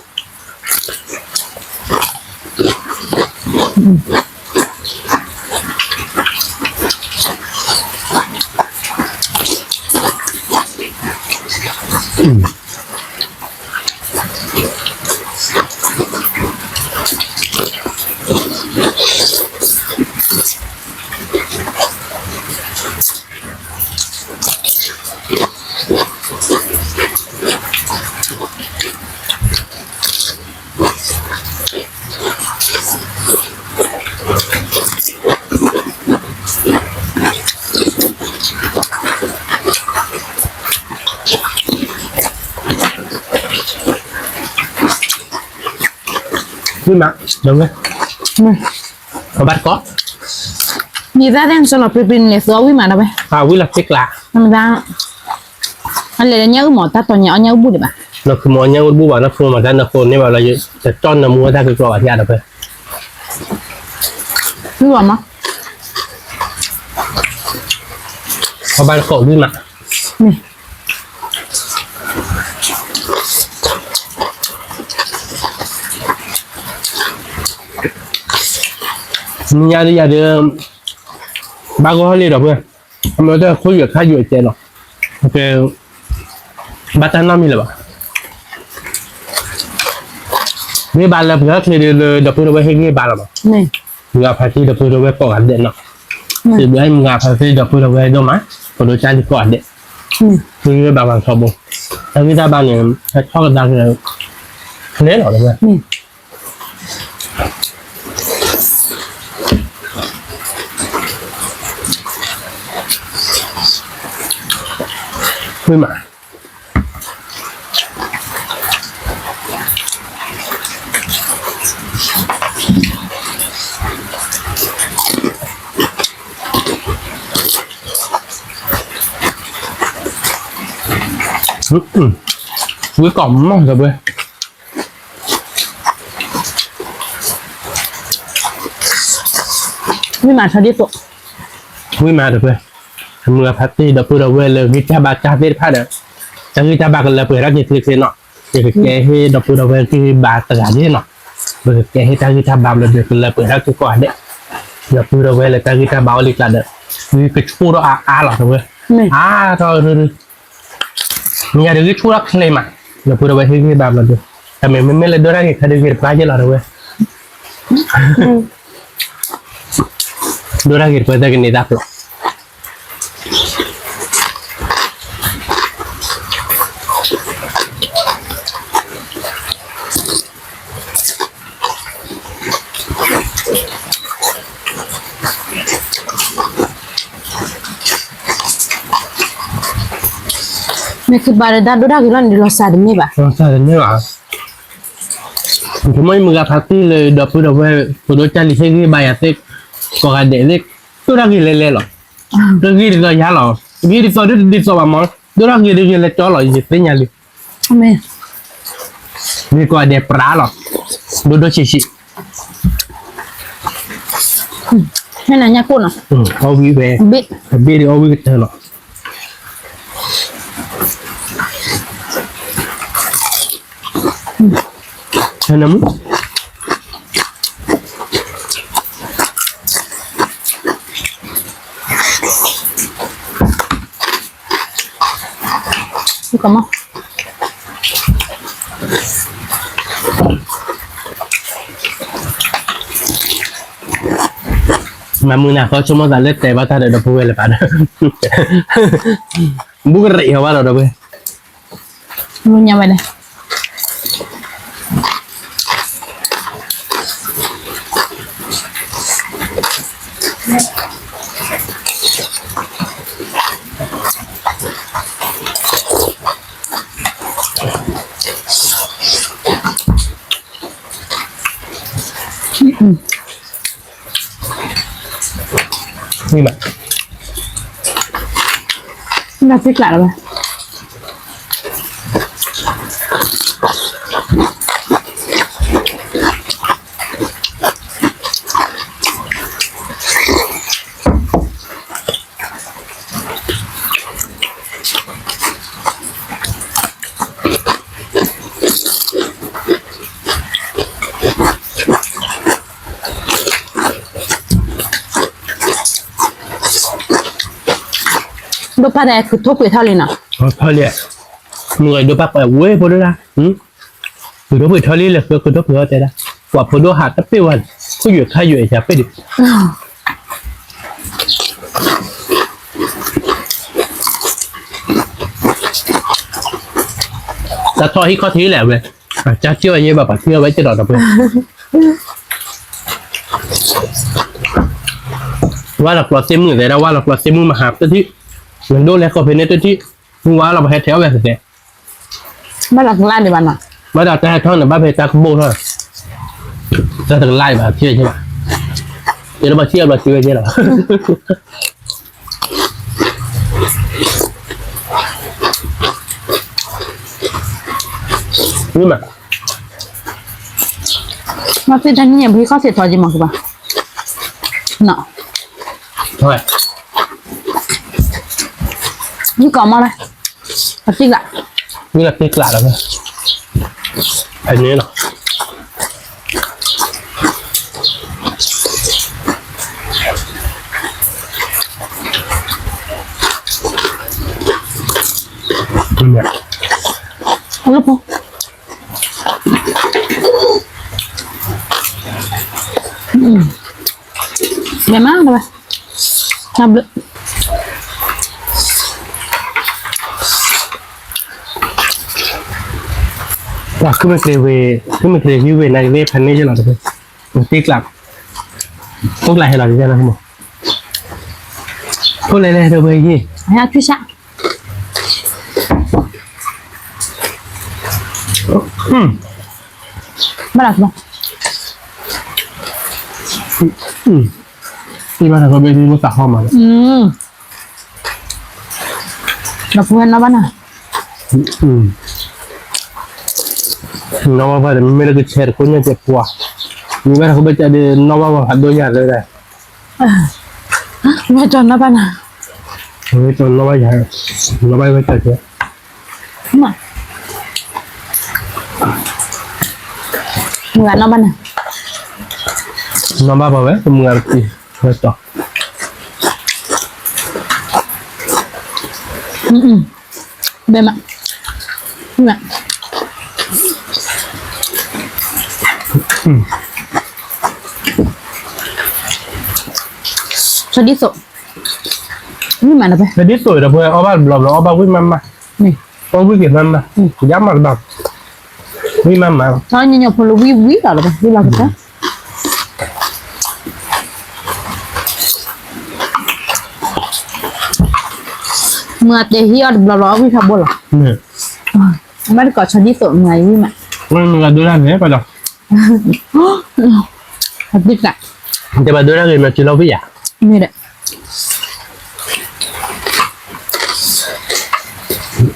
ဝံၣ်မး, ဒီးဝဲ, အဘၣ်တကိး, န့ၣ်သးသ့ၣ်နစီလီၤပျံၤပျံၤန့ၣ် သီဝံၣ်မးဒီးဝဲ, ဝံၣ်လီၤသ့ကျါ, နမ့ၢ်သး, အလဲၤလၢညၣ်အုၣ်မး တၢ်တီၤညါအီၣ်ညၣ်အုၣ်ဘူၣ်ဒံးဘၣ်, နဃုမီၤညၣ်အုၣ်ဘူၣ်ဘၣ် နဃုမီၤတၢ်နဃိန့ၢ်ဘၣ်လီၤ, တကၠီၣ်နမူဝဲတၢ်ကကျီဘၣ်ထံၣ်ဒီးဖဲ, ဝံၣ်ဝဲမး, အဘၣ်တကိးဝံၣ်မး, မ့ၢ်ညါဒ်ယၤဒီး, ဘၣ်ဂီၢ်လံဒီးဖဲ, အမ့ၢ်တၢ်ခိၣ်ယွဲၢ်ခါယွဲၢ်ကဲလီၤ, ဘၣ်တၢ်နီတမံၤလၢၤဘၣ်, ဂ့ၢ်ဘါလၢပှဲၤထီၣ်ချ့ဒီးလၢဒီပုၢ်ဒီဝဲၢ်ဟ့ၣ်ဂံၢ်ဘါလီၤမး, မုၢ်ဂၤဖါတံၢ်ဒီပုၢ်ဒီဝဲၢ်ကိးဂၤဒဲးနီၤ, စံးဘျုးမုၢ်ဂၤဖါတံၢ်ဒီပုၢ်ဒီဝဲၢ်ဒိၣ်မး, ဖိဒိၣ်ကၢ်လံၤကိးဂၤဒဲး, ဟ့ၣ်ဂံၢ်ဘါပှၤထီဘိ, တၢ်ဂံၢ်တၢ်ဘါန့ၣ်, ဟဲထီၣ်ကဒါက့ၤ, လဲၤလီၤလၢဝဲ ဝံၣ်မး, ဝံၣ်ကိးမးဒီးဝဲ ဝံၣ်မးထီၣ်ဒ်သိး, ဝံၣ်မးဒီးပှဲၤ, မုၢ်ဂၤဖါတံၢ်ဒီပုၢ်ဒီဝဲၢ်လၢဂံၢ်တၢ်ဘါတၢ်သ့ၣ်တဖၣ်ဒီး, တၢ်ဂံၢ်တၢ်ဘါကလၢပှဲၤထီၣ်က့ၤချ့ချ့နီၤ, ယကကဲဟ့ၣ်ဒီပုၢ်ဒီဝဲၢ်ဂံၢ်ဘါတဂၤန့ၣ်နီၤ, ပကကဲဟ့ၣ်တၢ်ဂံၢ်တၢ်ဘါဘျီဒီးကလၢပှဲၤထီၣ်က့ၤကိးဂၤဒဲး, ဒီပုၢ်ဒီဝဲၢ်လၢတၢ်ဂံၢ်တၢ်ဘါအိၣ်လံကျါဒီး, ဂံၢ်ကဆူၣ်ထီၣ်အါအါလီၤဒီးဝဲ, အါထီၣ် မ့ၢ်ယၤဒီးဂံၢ်ဆူၣ်ထီၣ်ချ့မး, ဒီပုၢ်ဒီဝဲၢ်ဟ့ၣ်ဂံၢ်ဘါဘျီဒီး, တမ့ၢ်မ့မ့ၢ်လၢဒိၣ်တၢ်ဂ့ၤခဲဒုးဂ့ၤတပှၢ်က့လီၤဒီးဝဲ, ဒိၣ်တၢ်ဂ့ၤတပှၢ်သဲကန့ၢ်တၢ်ဖျိး မ့ၢ်ကဘၣ်ဒီးတၢ်ဒိၣ်တၢ်ဂ့ၤလီၤန့ၣ် လီၤစၢ်တန့ၢ်ဘၣ်, လီၤစၢ်တန့ၢ်ဘၣ်, ပမ့ၢ်မုၢ်ဂၤဖါတံၢ်လၢဒီပုၢ်ဒီဝဲၢ် ဖိဒိၣ်ကၢ်လံၤဟ့ၣ်ဂံၢ်ဘါယၤသ့ၣ်, ကိးဂၤဒဲးသ့ၣ်, ဒိၣ်တၢ်ဂ့ၤလဲၤလဲၤလီၤ, တဂ့ၤဒ်သိးယၤလီၤ, တဂ့ၤဒ်သိးဒ်သိးဘၣ်မး ဒိၣ်ထီၣ်ဂ့ၤတဂ့ၤလဲၤကၠီလီၤ ယသ့ၣ်ညါလံ. မ့ၢ်ကီးဒဲးပြးလီၤ, ဒိၣ်ဒိၣ်ဆံးဆံး, ဟဲနၤညၣ်ကိၣ်နီၤ, အီၣ်ဝံၤဝဲ, အဘ့ၣ်ဒ်အီၣ်ဝံၤကတၢၢ်လီၤ. ဟဲနၤမုၢ် ကမၣ်, မၤမုၢ်နၤဃီဆိကမိၣ်သးလၢတဲဘၣ်တၢ်ဒီးဒီပုၢ်ဝဲၢ်လၢၤဘၣ်ဒီး, ဘူးကရံးဟီဘၣ်ဒီးဒီပုၢ်ဝဲၢ်, လူညါဝဲလဲၣ်. မ့ၢ်ဘၣ်, နသ့ကျးလီၤဝဲ. ဒိၣ်ပၢ်ဒီးခုးထိၣ်ကွံာ်ထီၣ်လံနီၤ, ထီၣ်လံ, မုၢ်ဂီၤဒိၣ်ပၢ်ကွဲးဝဲဖိဒိၣ်ဒၣ်, ခုးထိၣ်ကွံာ်ထီၣ်လံ လဲၤဃုခုးထိၣ်ကွံာ်ထီၣ်တဲဒၣ်, ပှၤဖိဒိၣ်ဟးတပ့ၢ်ဝဲန့ၣ် ခိၣ်ယွဲၢ်ခါယွဲၢ်အံၤပ့ၢ်ဒံး တၢ်ထီၣ်ဟံၣ်ခီၣ်ထံးလဲၣ်ဝဲ, ကၢ်စံၣ်ဝဲယဲဘၣ်ပှၤထံၣ်အီၤဝဲကဒီးဒီးပှဲၤ, ဝါလီၤကျီသ့ၣ်မုၣ်သဲဒၣ် ဝါလီၤကျီသ့ၣ်မုၣ်မဟါတထံၣ်, နဒိၣ်လဲၤကီၢ်ဖဲန့ၣ်တထံၣ်, မုၢ်ဝါလီၤပှၤဟဲထဲးအီၣ်ဝဲသဲ, ဘၣ်လီၤကလၢ်ဒံးဘၣ်နီၤ, ဘၣ်ဒီးတၢ်ဟဲထီၣ်န့ၣ် ဘၣ်ဖဲတၢ်ကဘိၣ်ထီၣ်, တၢ်တကလၢ်ဒံးဘၣ် ထံၣ်ဝဲကဲဘၣ်, ယတဘၣ်ထံၣ်အဘျီထံၣ်ဝဲကဲလီၤ. မ့ၢ်မး, မ့ၢ်သ့ၣ်တၢ်နံၣ်ညါ ပဟံၣ်ခီၣ်ထံးထီၣ်က့ၤမးကဘၣ်, နီၤ, ဟံၣ်ကီးမးလဲၣ်, အသ့ၣ်ကျး, မ့ၢ်လၢသ့ၣ်ကျးလီၤ, ဖဲန့ၣ်လီၤ. လဲၤမး, တၢ်ဘျုး, ပှၤ ခုမ့ၢ်ကျဲၤဝဲ, ခုမ့ၢ်ကျဲၤဟံးဝဲ နကသ့ၣ်ဖဲန့ၣ်ယလီၤတပှဲၤ, သ့ၣ်ကျး, အိၣ်ကျးဟဲလီၤတပှဲၤ, အိၣ်လဲၤလဲၤတပှဲၤယံၤ, ဟဲထွံၣ်ဆၣ် ဘၣ်လီၤ, ဘၣ်လီၤ, ဒီပုၢ်ဝဲၢ်နီၢ်ဘၣ်နၤ, နီၢ်ဘၣ်ဘၣ်ဒီး မ့မ့ၢ်လၢကဆဲးတခိၣ်ညါကဲပှၤ, မ့ၢ်ဘၣ်တၢ်ကဘၣ်ကဒီး နီၢ်ဘၣ်ဘၣ်ဖးဒိၣ်ယၤလၢဒၣ် မ့ၢ်ကၠီနီၢ်ဘၣ်နၤ, နီၢ်ဘၣ်ယၤ, နီၢ်ဘၣ်ဝဲကၠီကဲ, မုၢ်ဂၤနီၢ်ဘၣ်နၤ, နီၢ်ဘၣ်ဘၣ်ဝဲ မုၢ်ဂၤတပှဲၤဝဲတီၤ ဘဲမး, ဆီဒံၣ်သိး, ဝံၣ်မးဒီးဖဲ, ဆီဒံၣ်သိးဒီးဖဲ အီၣ်ဘၣ်ဘျီဘျီ အီၣ်ဘၣ်ဝံၣ်မးမး, အီၣ်ဝံၣ်က့ၤမးမး, ယါမးတဘၣ်, ဝံၣ်မးမး, ဆီညီညီဖိလၢဝံၣ်ဝံၣ်လီၤဒီးဖဲ, ဝံၣ်လီၤကတၢၢ် မုၢ်အတဲဟံးအီၣ်တဘျီဘျီ အီၣ်ဝံၣ်ထီဘိလီၤ, ဘၣ်တကိးဆီဒံၣ်သိးမုၢ်အယဝံၣ်မး, မုၢ်ဂၤဒိၣ်တၢ်န့ၣ်ပှၤဒီး, အသ့ၣ်ကျး, တဲဘၣ်ဒိၣ်တၢ်ဂ့ၤမး စုလီၤဝံၣ်ယၤ, မ့ၢ်ဒီး မု�ၢ်ဂၤနီၢ်ဘၣ်နၤ,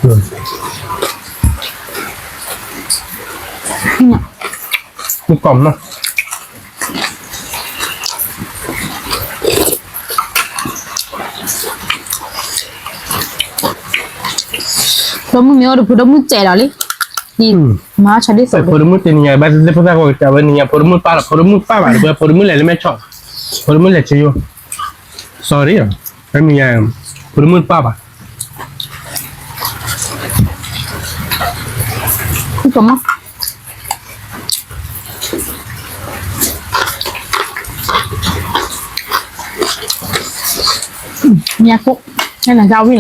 မ့ၢ်ကီၢ်မး ဖိဒိၣ်မုၣ်မ့ၢ်အိၣ်ဒီးဖိဒိၣ်မုၣ်စဲးဒီးလံ, မၤဆါဒ်သိး ဖိဒိၣ်မုၣ်တနံၤညါ ဘၣ်သ့ၣ်သ့ၣ်ဖိသၣ်ကီးကစၢ်ဝဲနံၤညါ ဖိဒိၣ်မုၣ်ပၢ်လီၤ ဖိဒိၣ်မုၣ်ပၢ်ဘၣ် ဖိဒိၣ်မုၣ်လဲၤလၢမဲဆီး ဖိဒိၣ်မုၣ်လဲၤဆ့ယိၣ် sorry နံၤညါ ဖိဒိၣ်မုၣ်တပၢ်ဘၣ် ညါကိး ဟဲနၤကဝံၤနီၤ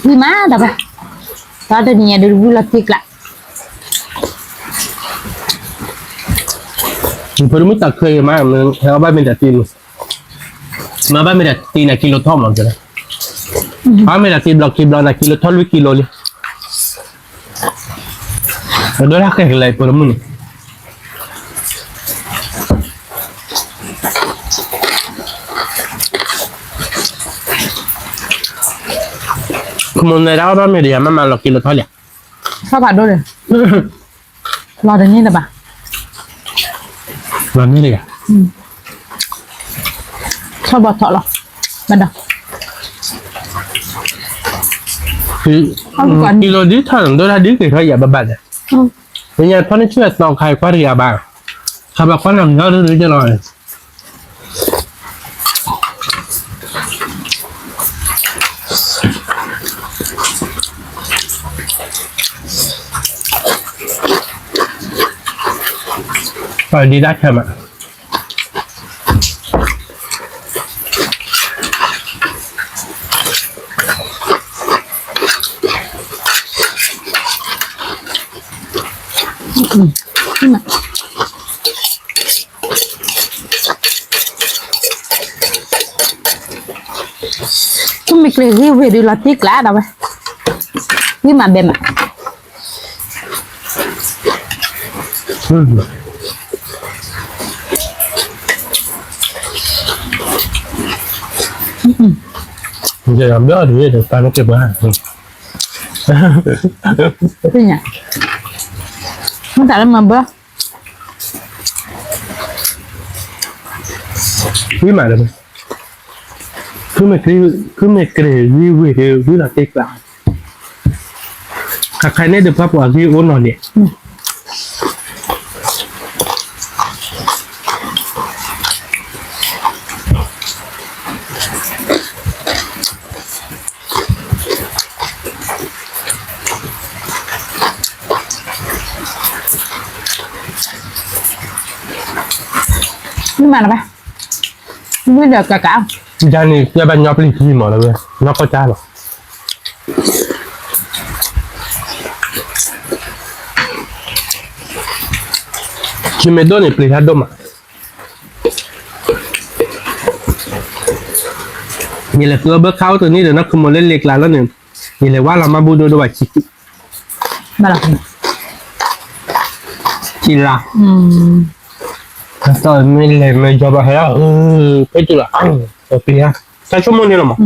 ဝံၤမး တၢ်ဘၣ် တၢ်တနံၤညါဒုးဝံၤလီၤတံၢ်ကျး ဖိဒိၣ်မုၣ်တၢ်ခဲအံၤမး ဟဲအီၣ်ဘၣ်မ့ၢ်တၢ်တံၢ်မး မ့ၢ်ဘၣ်မ့ၢ်တၢ်တံၢ်နၤကံလိထီၣ်မး ဘၣ်မ့ၢ်တၢ်တံၢ်ဘျီခံဘျီနၤကံလိထီၣ်လွံၢ်ကံလိလံ အဒိၣ်တၢ်ဃဲၤကလဲၤဖိဒိၣ်မုၣ်န့ၣ် ခမိၣ်နဲဒၣ်အီၣ်ဘၣ်မ့ၢ်ဒီးယၤ မ့ၢ်မၤလီၤကံလိထီၣ်လံ ထီၣ်ဖးဒိၣ်ဒီး လီၤတန့ၢ်လၢၤဘၣ် လီၤန့ၢ်လၢၤယၤ ထီၣ်ဘီထီၣ်လီၤ ဘၣ်ဒီး ကံလိဒ်ထီၣ်န့ၣ် ဒိၣ်တၢ်ဒ်က့ၤထီၣ်ယၤဘၣ်ဘၣ်ဒီး လၢညါထီၣ်န့ၢ်ဆူၣ်အသီခါအံၤကွၢ်တဂၤဘၣ် ခါဘၣ်ကွၢ်နၤကညီဒ်ဒ်လီၤ ပှၤဒံးဒၣ်ခဲမး သူမ့ၢ်ကျဲၤဂ့ၤဝ့ၤဒုးလီၤတံၢ်ကျးဒၣ်ဝဲ ဂ့ၤမးဘဲမး ယဘျီဒ်တၢ်နက့ၤပှၤ သ့ၣ်ညါ မ့ၢ်တၢ်လၢမၤဘၢ ဝံၤမးလၢ ခုမ့ၢ်ကြၢးဂံၢ်ဝံၤဒီး ဝံၤလီၤတ့ကျး ခါခဲန့ၣ်ဒီးပှၤပှၤဂံၢ်အိၣ်နီၤန့ၣ် မ့ၢ်မၤလၢၤဘၣ် ဝံၤဒီးကကး ဒ်န့ၣ် ကဲဘၣ်ညီပျံၤခံမီၤလၢၤဝဲ ညီကီၢ်ကါလီၤ ခံမ့ၢ်ဒိၣ်န့ၣ် ပျံၤတၢ်ဒိၣ်မး ယလဲၤသူအဘၢခါအိၣ်တနံၣ်ဒီး နီၢ်ခမီၤလၢလ့ကျါလီၤန့ၣ် ယလဲၤဝါလီၤမၤဘူၣ်ဒိၣ်ဒိၣ်ဘၣ်ဆံး ဘၣ်လီၤ ဆံးလါ တၢ်မ့ၢ်လဲၤမ့ၢ်ယီၤဘၣ်ဟဲ ဖဲတုၤလီၤ ပျံၤ တၢ်ဆိကမိၣ်န့ၣ်လီၤမး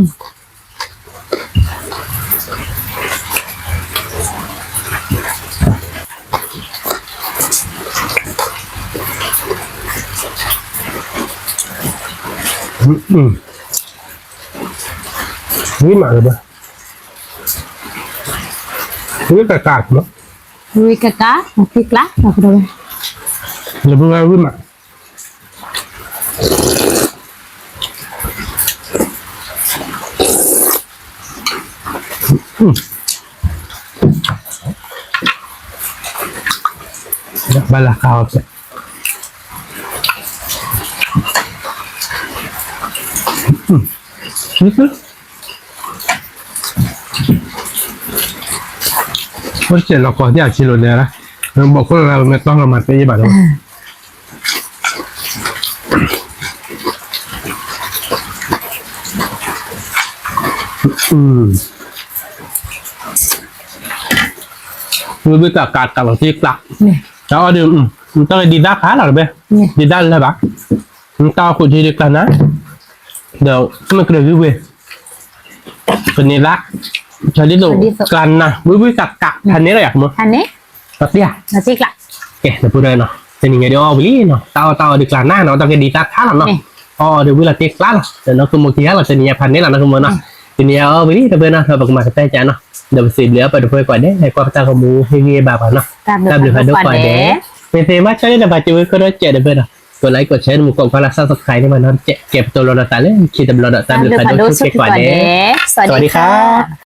ဝံၤမးလၢၤဘၣ် ဝံၤကကးမး ဝံၤကကး မၤသံကျါ လၢၤဘၣ်ဝံၤမး ဘၣ်လၢခါအီၤကဲ အိၣ်စဲးလီၤကီၢ်ဒ်အဆံးလိာ်လဲၣ်, ဘီၣ်ခိၣ်လၢ်လၢ် မ့ၢ်တီၢ်လီၤမၤသ့ယဘၣ်ဒီး ဝံၤဘၣ်တၢ်ကးတၢ်လီၤသ့ကျး, တၢ်အီၣ်ဒ်, တၢ်ဒံးဒၣ်ခါလီၤတဘ့ၣ်, ဒံးဒၣ်လၢၤဘၣ်, တၢ်အီၣ်ခိၣ်ထံဒ်ကျါနၤ, ဒီးမ့ၢ်ကြၢးဂ့ၤဝဲ, ကန့ၢ်သး, ဒ်သိး ကျါနၤ ဝံဝံကးကး ဖးန့ၣ်လီၤယၤမ့ၢ်, တၢ်တ့ၢ်ဧါ, ကဲနဖိဒၢနီၤ တနံၤညါဒီးအီၣ်ဝံၤလံနီၤ တၢ်အီၣ်တၢ်အီဒုးကျါနၤနီၤ တၢ်ကဒံးသးထါလီၤနီၤ, အီၣ်အီဒုးဝံၤလီၤတ့ၢ်ကျါလီၤ ဒီးနီၢ်ကမူၤက့ၤဟါလီၤ တနံၤညါဖးန့ၣ်လီၤနီၢ်ကမူၤနီၤ, တနံၤညါအီၣ်ဝံၤလံတဖၢနီၤ ဒီးပကမၤကတၢၢ်ကနီၤ, ဒီးပစံးဘျုးအပှၤတဖၣ်ကိးဂၤဒဲး ကွၢ်ပတၢ်ဂီၤမူဟ့ၣ်ဂံၢ်ဟ့ၣ်ဘါပှၤနီၤ, တၢ်ဘျုးဖးဒိၣ်ကိးဂၤဒဲး, မ့ၢ်သ့မါဆၢလၢနဘၣ်စၢၤဝဲခိၣ်ဒီးစဲးတဖၣ်နီၤ, ကိးlikeကိးshare နမူကိးကွၢ်လၢ subscribe န့ၣ်မးနီၤ ကဲပတိၢ်လိာ်နီၤသးလၢခံတဘျီဒီး တၢ်ဘျုးဖးဒိၣ်ဆိၣ်ဂ့ၤကိးဂၤဒဲး, စဝၤဒံခါ